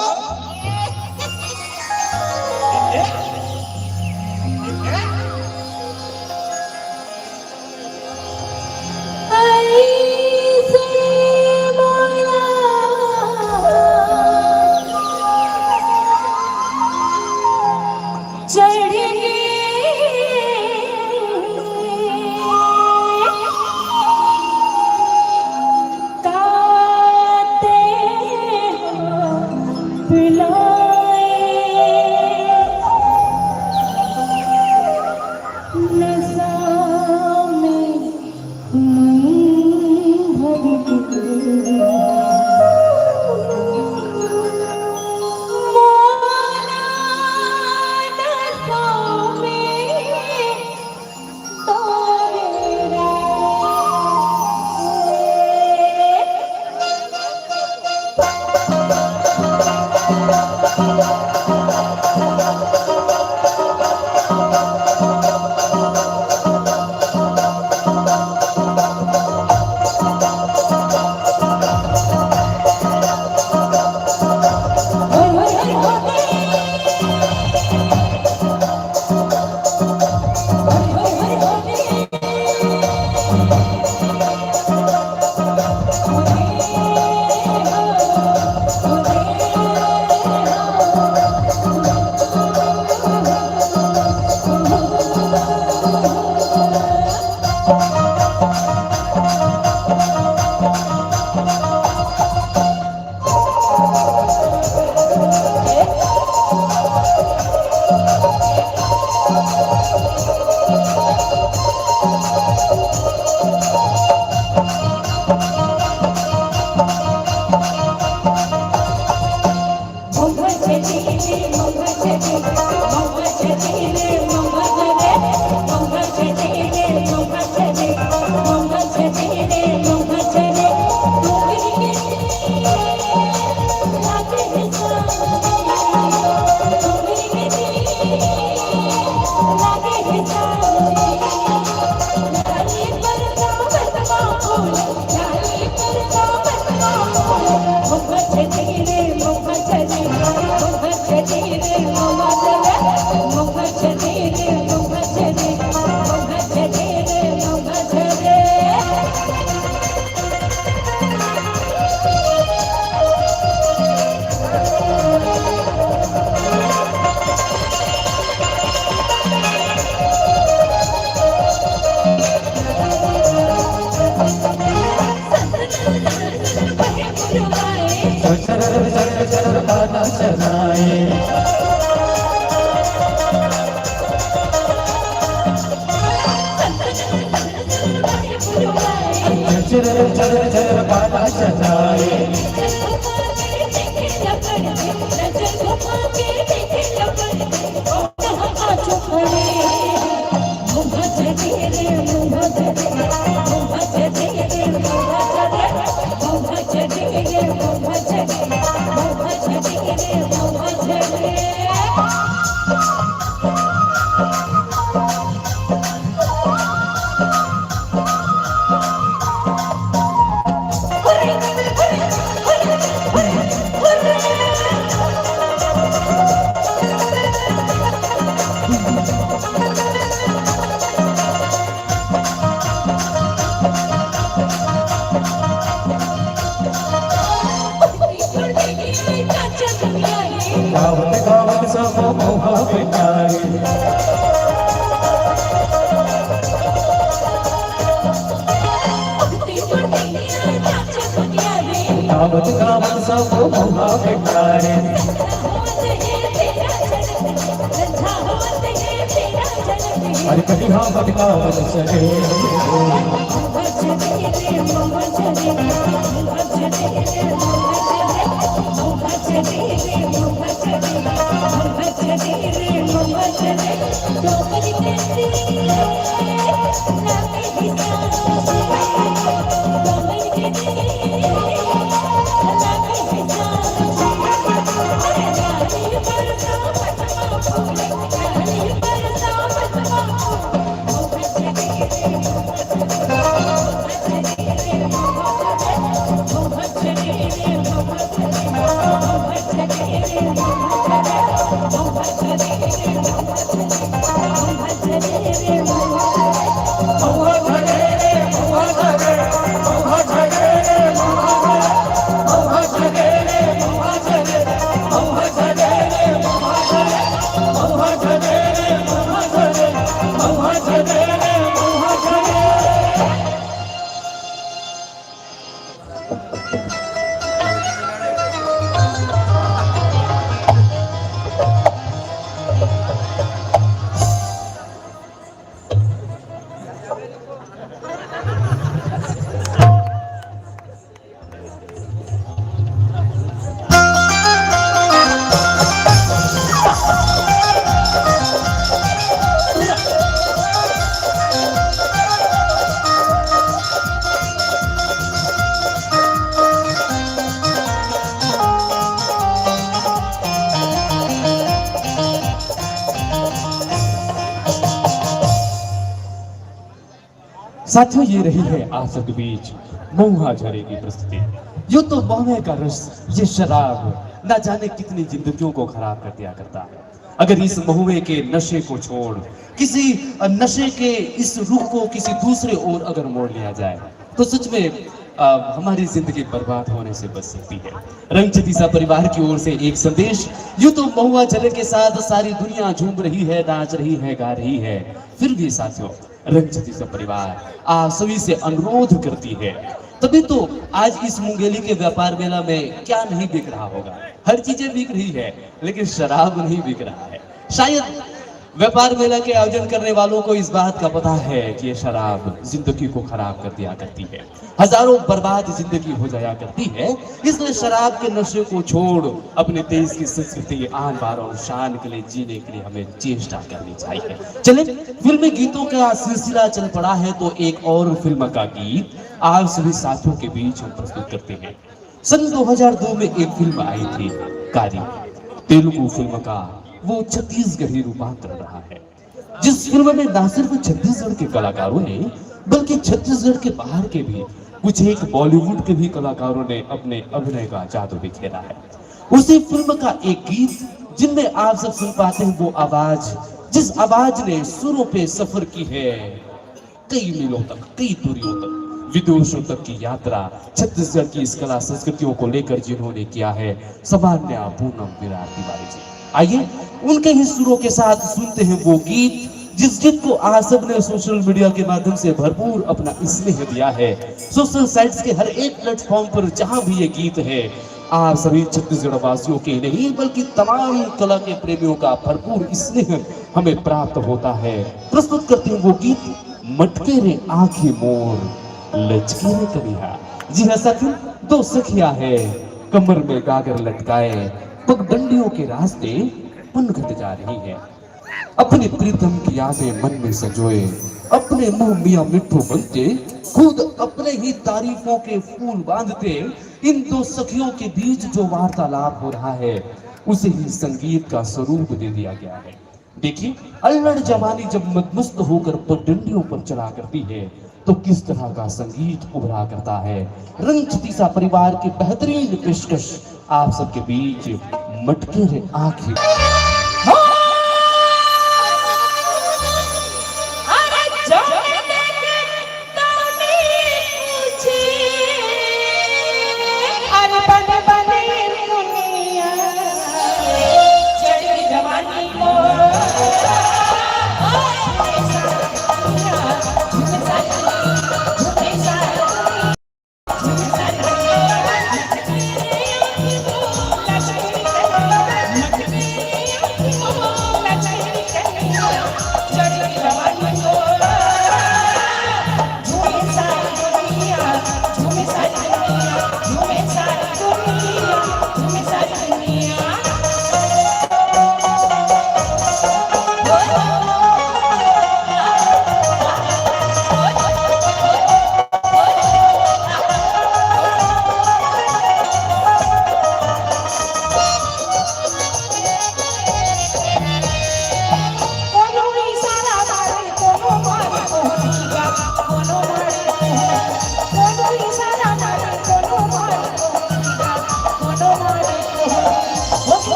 साथियों, ये रही है आप सबके बीच महुआ झरे की प्रस्तुति। यूं तो महुए का रस, ये शराब, ना जाने कितनी जिंदगियों को खराब कर दिया करता है। अगर इस महुए के नशे को छोड़, किसी नशे के इस रुख को किसी दूसरे ओर अगर मोड़ लिया जाए, तो सच में, अ, हमारी जिंदगी बर्बाद होने से बच सकती है। रंग छतीसा परिवार की ओर से एक संदेश। यूं तो महुआ झरे के साथ सारी दुनिया झूम रही है, नाच रही है, गा रही है, फिर भी साथियों, रंग छतीसा परिवार आप सभी से अनुरोध करती है, तभी तो आज इस मुंगेली के व्यापार मेला में क्या नहीं बिक रहा होगा। हर चीजें बिक रही है, लेकिन शराब नहीं बिक रहा है। शायद व्यापार मेला के आयोजन करने वालों को इस बात का पता है कि ये शराब जिंदगी को खराब कर दिया करती है, हजारों बर्बाद जिंदगी हो जाया करती है। इसलिए शराब के नशे को छोड़ अपने देश की संस्कृति, आन बान और शान के लिए जीने के लिए हमें चेष्टा करनी चाहिए। चले, फिल्मी गीतों का सिलसिला चल पड़ा है, तो एक और फिल्म का गीत आप सभी साथियों के बीच हम प्रस्तुत करते हैं। सन दो हज़ार दो में एक फिल्म आई थी, कारी। तेलुगु फिल्म का वो छत्तीसगढ़ी रूपांतरण रहा है, जिस फिल्म में ना सिर्फ छत्तीसगढ़ के कलाकारों ने, बल्कि छत्तीसगढ़ के बाहर के भी कुछ एक बॉलीवुड के भी कलाकारों ने अपने अभिनय का जादू बिखेरा है। उसी फिल्म का एक गीत, जिनमें आप सब सुन पाते हैं वो आवाज, जिस आवाज ने सुरों पे सफर की है, कई मीलों तक, कई दूरियों तक, विदेशों तक की यात्रा छत्तीसगढ़ की इस कला संस्कृतियों को लेकर जिन्होंने किया है, सामान्य पूनम विराट तिवारी जी। आइए, उनके ही सुरों के साथ सुनते हैं वो गीत, जिस गीत को आप सब ने सोशल मीडिया के माध्यम से भरपूर अपना स्नेह दिया है। सोशल साइट्स के हर एक प्लेटफॉर्म पर जहां भी ये गीत है, आप सभी छत्तीसगढ़ वासियों के ही नहीं, बल्कि तमाम कला के प्रेमियों का भरपूर स्नेह हमें प्राप्त होता है। प्रस्तुत करते हैं वो गीत, मटके रे आँखी मोर, लचके रे कनिहा। जी हाँ साथियों, दो सखिया है, कमर में गागर लटकाए, पगडंडियों के रास्ते पनघट जा रही है। अपने प्रीतम की यादें मन में संजोए, अपने मुंह मियाँ मिट्ठू बनते, खुद अपने ही तारीफों के फूल बांधते, इन दो सखियों के बीच जो वार्तालाप हो रहा है, उसे ही संगीत का स्वरूप दे दिया गया है। देखिए, अल्लड़ जवानी जब मदमस्त होकर पगडंडियों पर चला करती है, तो किस तरह का संगीत उभरा करता है। रंग छतीसा परिवार की बेहतरीन पेशकश आप सबके बीच, मटके रे आँखी।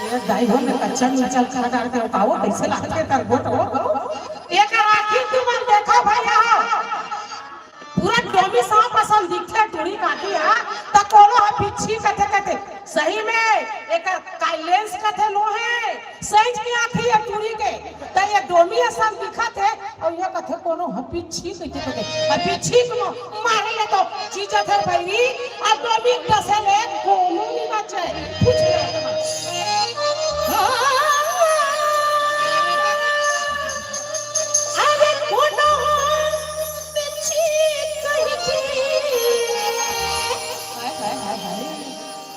ये दाई हो में कच्चा मिर्चा खा डाल के उठाओ, कैसे लागथे कर गोट हो? एकर आँखी तुमन देखो भैया, पूरा डोमी सांप असन दिखथे टूरी काकी हा, त कोनो ह बिच्छी कथे कथे। सही में एकर का लेंस कथे नो हे, साइज के आँखी हे टूरी के, त ये डोमी असन दिखत हे, अउ ये कथे कोनो ह बिच्छी कथे कथे। अब बिच्छी को मारे ले तो चीज थे भाई, अब डोमी कसे ले कोनो नहीं बचे। कुछ नहीं। अरे कोनो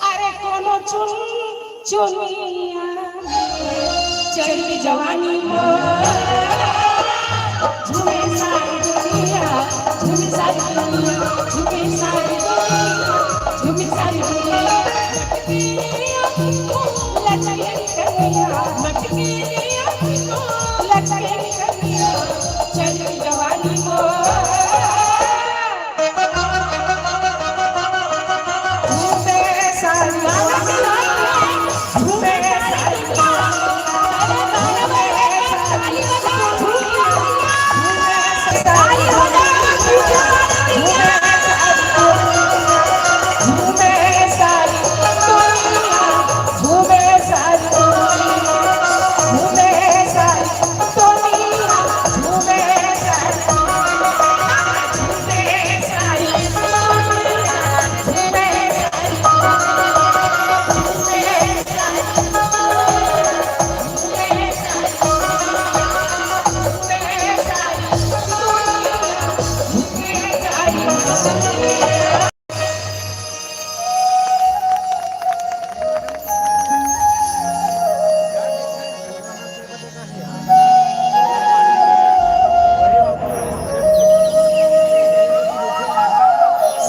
अरे कोनो चुन चुनिया, चढ़ी जवानी मोर। झूमे सारी दुनिया, झूमे सारी दुनिया, झूमे सारी दुनिया, झूमे सारी दुनिया। लटके कनिया, लटके कनिया, चढ़ी जवानी मोर।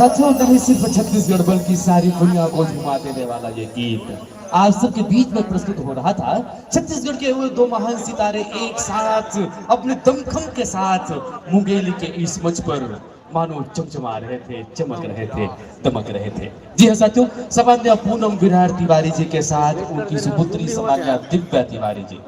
साथियों, नहीं सिर्फ छत्तीसगढ़ बल्कि सारी दुनिया को झुमा देने वाला ये गीत आज सबके बीच में प्रस्तुत हो रहा था। छत्तीसगढ़ के वो दो महान सितारे एक साथ अपने दमखम के साथ मुंगेली के इस मंच पर मानो चमचमा रहे थे, चमक रहे थे, दमक रहे थे। जी हाँ साथियों, सामान्य पूनम विरार तिवारी जी के साथ उनकी सुपुत्री सामान्य दिव्या तिवारी जी,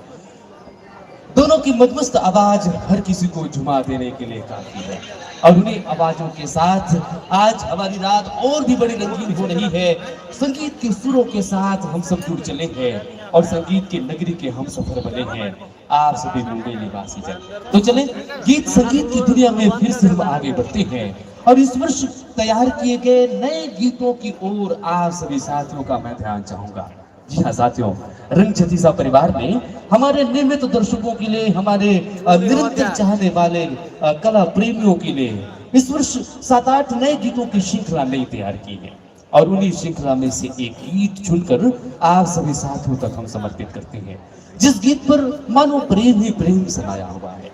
दोनों की मदमस्त आवाज हर किसी को झुमा देने के लिए काफी है। और उन्हीं आवाजों के साथ आज हमारी रात और भी बड़ी रंगीन हो रही है। संगीत के सुरों के साथ हम सब जुड़ चले हैं और संगीत की नगरी के हम सफर बने हैं आप सभी मुंबई निवासी जन। तो चलें, गीत संगीत की दुनिया में फिर से हम आगे बढ़ते हैं और इस वर्ष तैयार किए गए नए गीतों की ओर आप सभी साथियों का मैं ध्यान चाहूंगा। जी हाँ साथियों, रंग छत्तीसा परिवार ने हमारे नियमित दर्शकों के लिए, हमारे, अ, निरंतर चाहने वाले, अ, कला प्रेमियों के लिए इस वर्ष सात आठ नए गीतों की श्रृंखला नई तैयार की है और उन्हीं श्रृंखला में से एक गीत चुनकर आप सभी साथियों तक हम समर्पित करते हैं, जिस गीत पर मानो प्रेम ही प्रेम समाया हुआ है।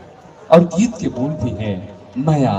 और गीत के बोल भी हैं मया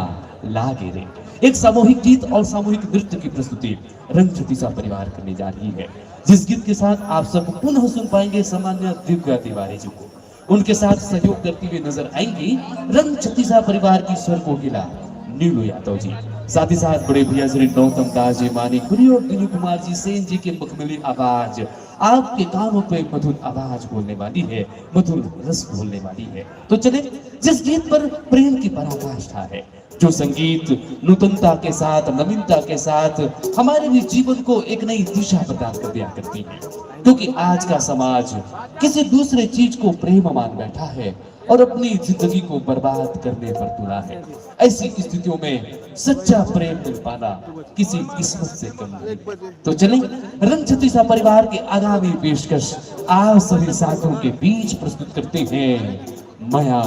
लागे रे। एक सामूहिक गीत और सामूहिक नृत्य की प्रस्तुति रंग छत्तीसा परिवार करने जा रही है, जिस गीत के साथ आप सब पुनः सुन पाएंगे सामान्य दिव्या तिवारी जी को। उनके साथ सहयोग करती हुई नजर आएंगी रंग छत्तीसा परिवार की स्वर कोकिला नीलू यादव जी। साथ ही साथ बड़े भैया श्री गौतम दास जी मानिकपुरी और दिलीप कुमार जी सेन जी की मखमली आवाज आपके कानों पे मधुर आवाज बोलने वाली है, मधुर रस घोलने वाली है। तो चले, जिस गीत पर प्रेम की पराकाष्ठा है, जो संगीत नूतनता के साथ, नवीनता के साथ हमारे भी जीवन को एक नई दिशा प्रदान कर दिया करती है, क्योंकि आज का समाज किसी दूसरे चीज को प्रेम मान बैठा है और अपनी जिंदगी को बर्बाद करने पर तुला है। ऐसी स्थितियों में सच्चा प्रेम मिल पाना किसी किस्मत से कम नहीं। तो चलें, रंग छत्तीसा परिवार के आगामी पेशकश आप सभी साथियों के बीच प्रस्तुत करते हैं मया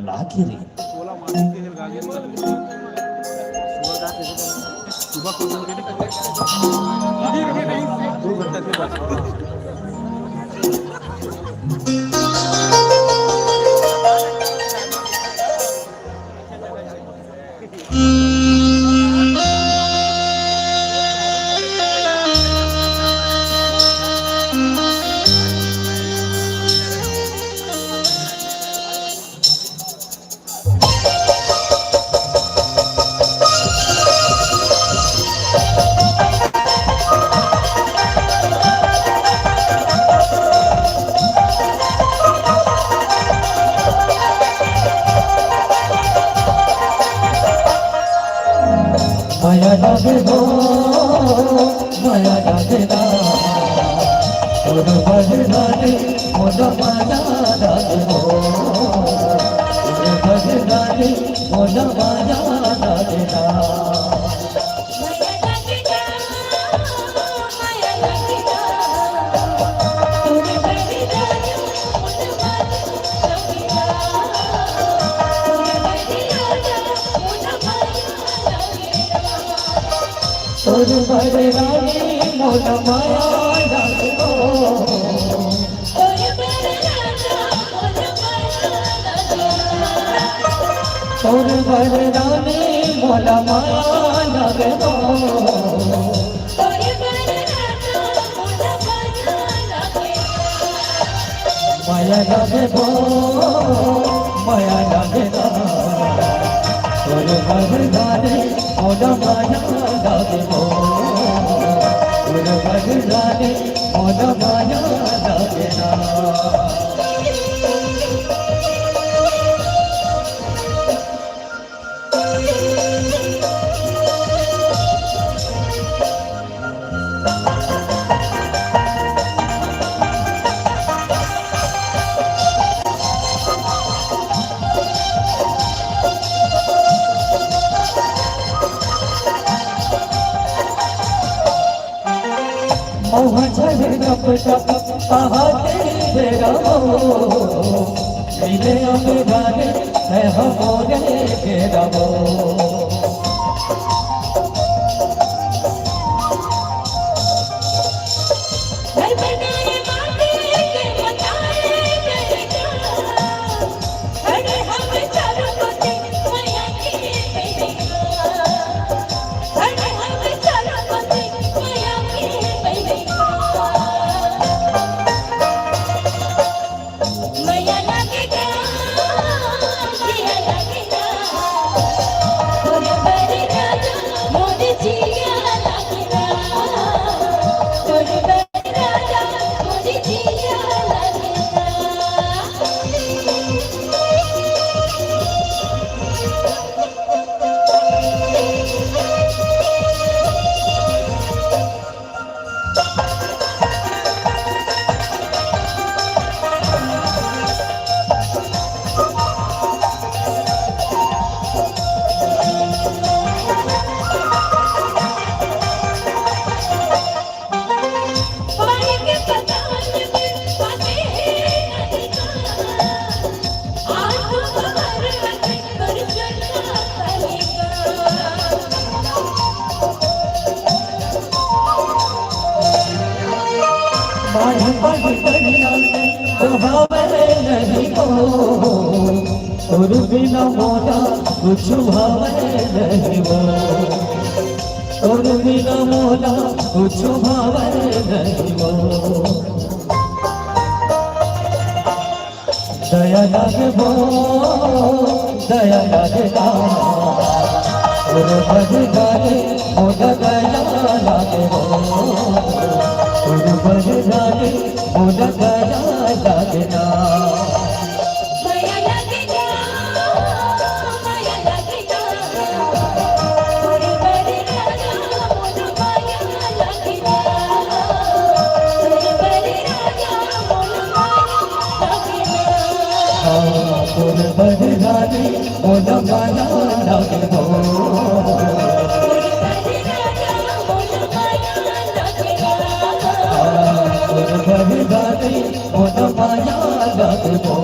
लागे रे। मया लागे हो, मया लागे ना, तोर बदनामी मोला मया लागे हो, तोर बदनामी मोला मया लागे ना। तोर बर रानी मोला मया लागो। तोर बर रानी मोला मया लागो। मया लागे बो, मया लागे ना। तोर बर रानी मोला मया लागे बो। तोर बर रानी मोला मया लागे ना। महुआ झरे टप टप बहाते बेरा हो, मिले अब गाने है हमरे बेरा हो। आज पग करिया तो भावे नहीं वो, तोर बिना मोला कुछ भावे नहीं वो, तोर बिना मोला कुछ भावे नहीं वो। दया लागे वो, दया लागे ना, तोर बलिदानी मोला दया लागे वो, तोर बलिदानी मोला दया लागे ना। तोर बलिदानी मोला माया लागे हो। तोर बलिदानी मोला माया लागे हो।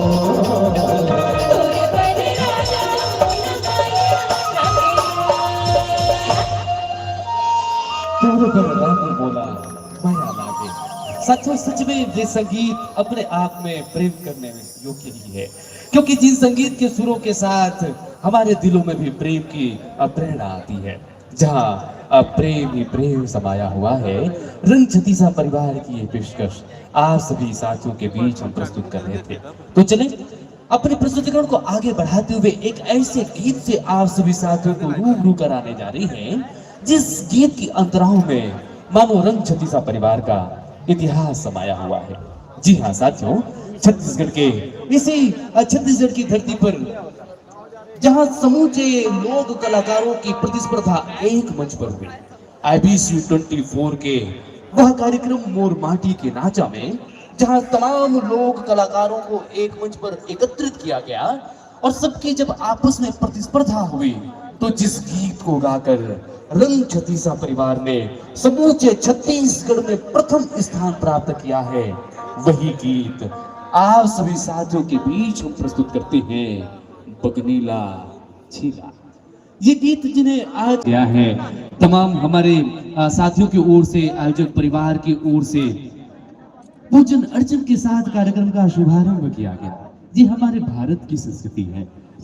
तोर बलिदानी मोला माया लागे। सचो सच में ये संगीत अपने आप में प्रेम करने में योग्य ही है, क्योंकि जिन संगीत के सुरों के साथ हमारे दिलों में भी प्रेम की प्रेरणा आती है, जहाँ अब प्रेम ही प्रेम समाया हुआ है, रंग छतीसा परिवार की ये पेशकश आप सभी साथियों के बीच हम प्रस्तुत कर रहे थे। तो चलें, अपने प्रस्तुतिकरण को आगे बढ़ाते हुए एक ऐसे गीत से आप सभी साथियों को रूबरू कराने जा रहे हैं, जिस गीत की अंतराओं में मानो रंग छतीसा परिवार का इतिहास समाया हुआ है। जी हाँ साथियों, छत्तीसगढ़ के इसी अ, छत्तीसगढ़ की धरती पर जहां समूचे लोक कलाकारों की प्रतिस्पर्धा एक मंच पर हुई, आईबीसी ट्वेंटी फोर के वह कार्यक्रम मोर माटी के नाचा में, जहां तमाम लोक कलाकारों को एक मंच पर एकत्रित किया गया और सबकी जब आपस में प्रतिस्पर्धा हुई, तो जिस गीत को गाकर रंग छतीसा परिवार ने समूचे छत्तीसगढ़ में प्रथम स्थान प्राप्त किया है, वही गीत आप सभी साथियों के बीच हम प्रस्तुत करते हैं, बगनीला छीला। ये गीत जिन्हें आज किया है, तमाम हमारे अ, साथियों की ओर से, आयोजक परिवार की ओर से पूजन अर्चन के साथ कार्यक्रम का शुभारंभ किया गया। ये हमारे भारत की संस्कृति है।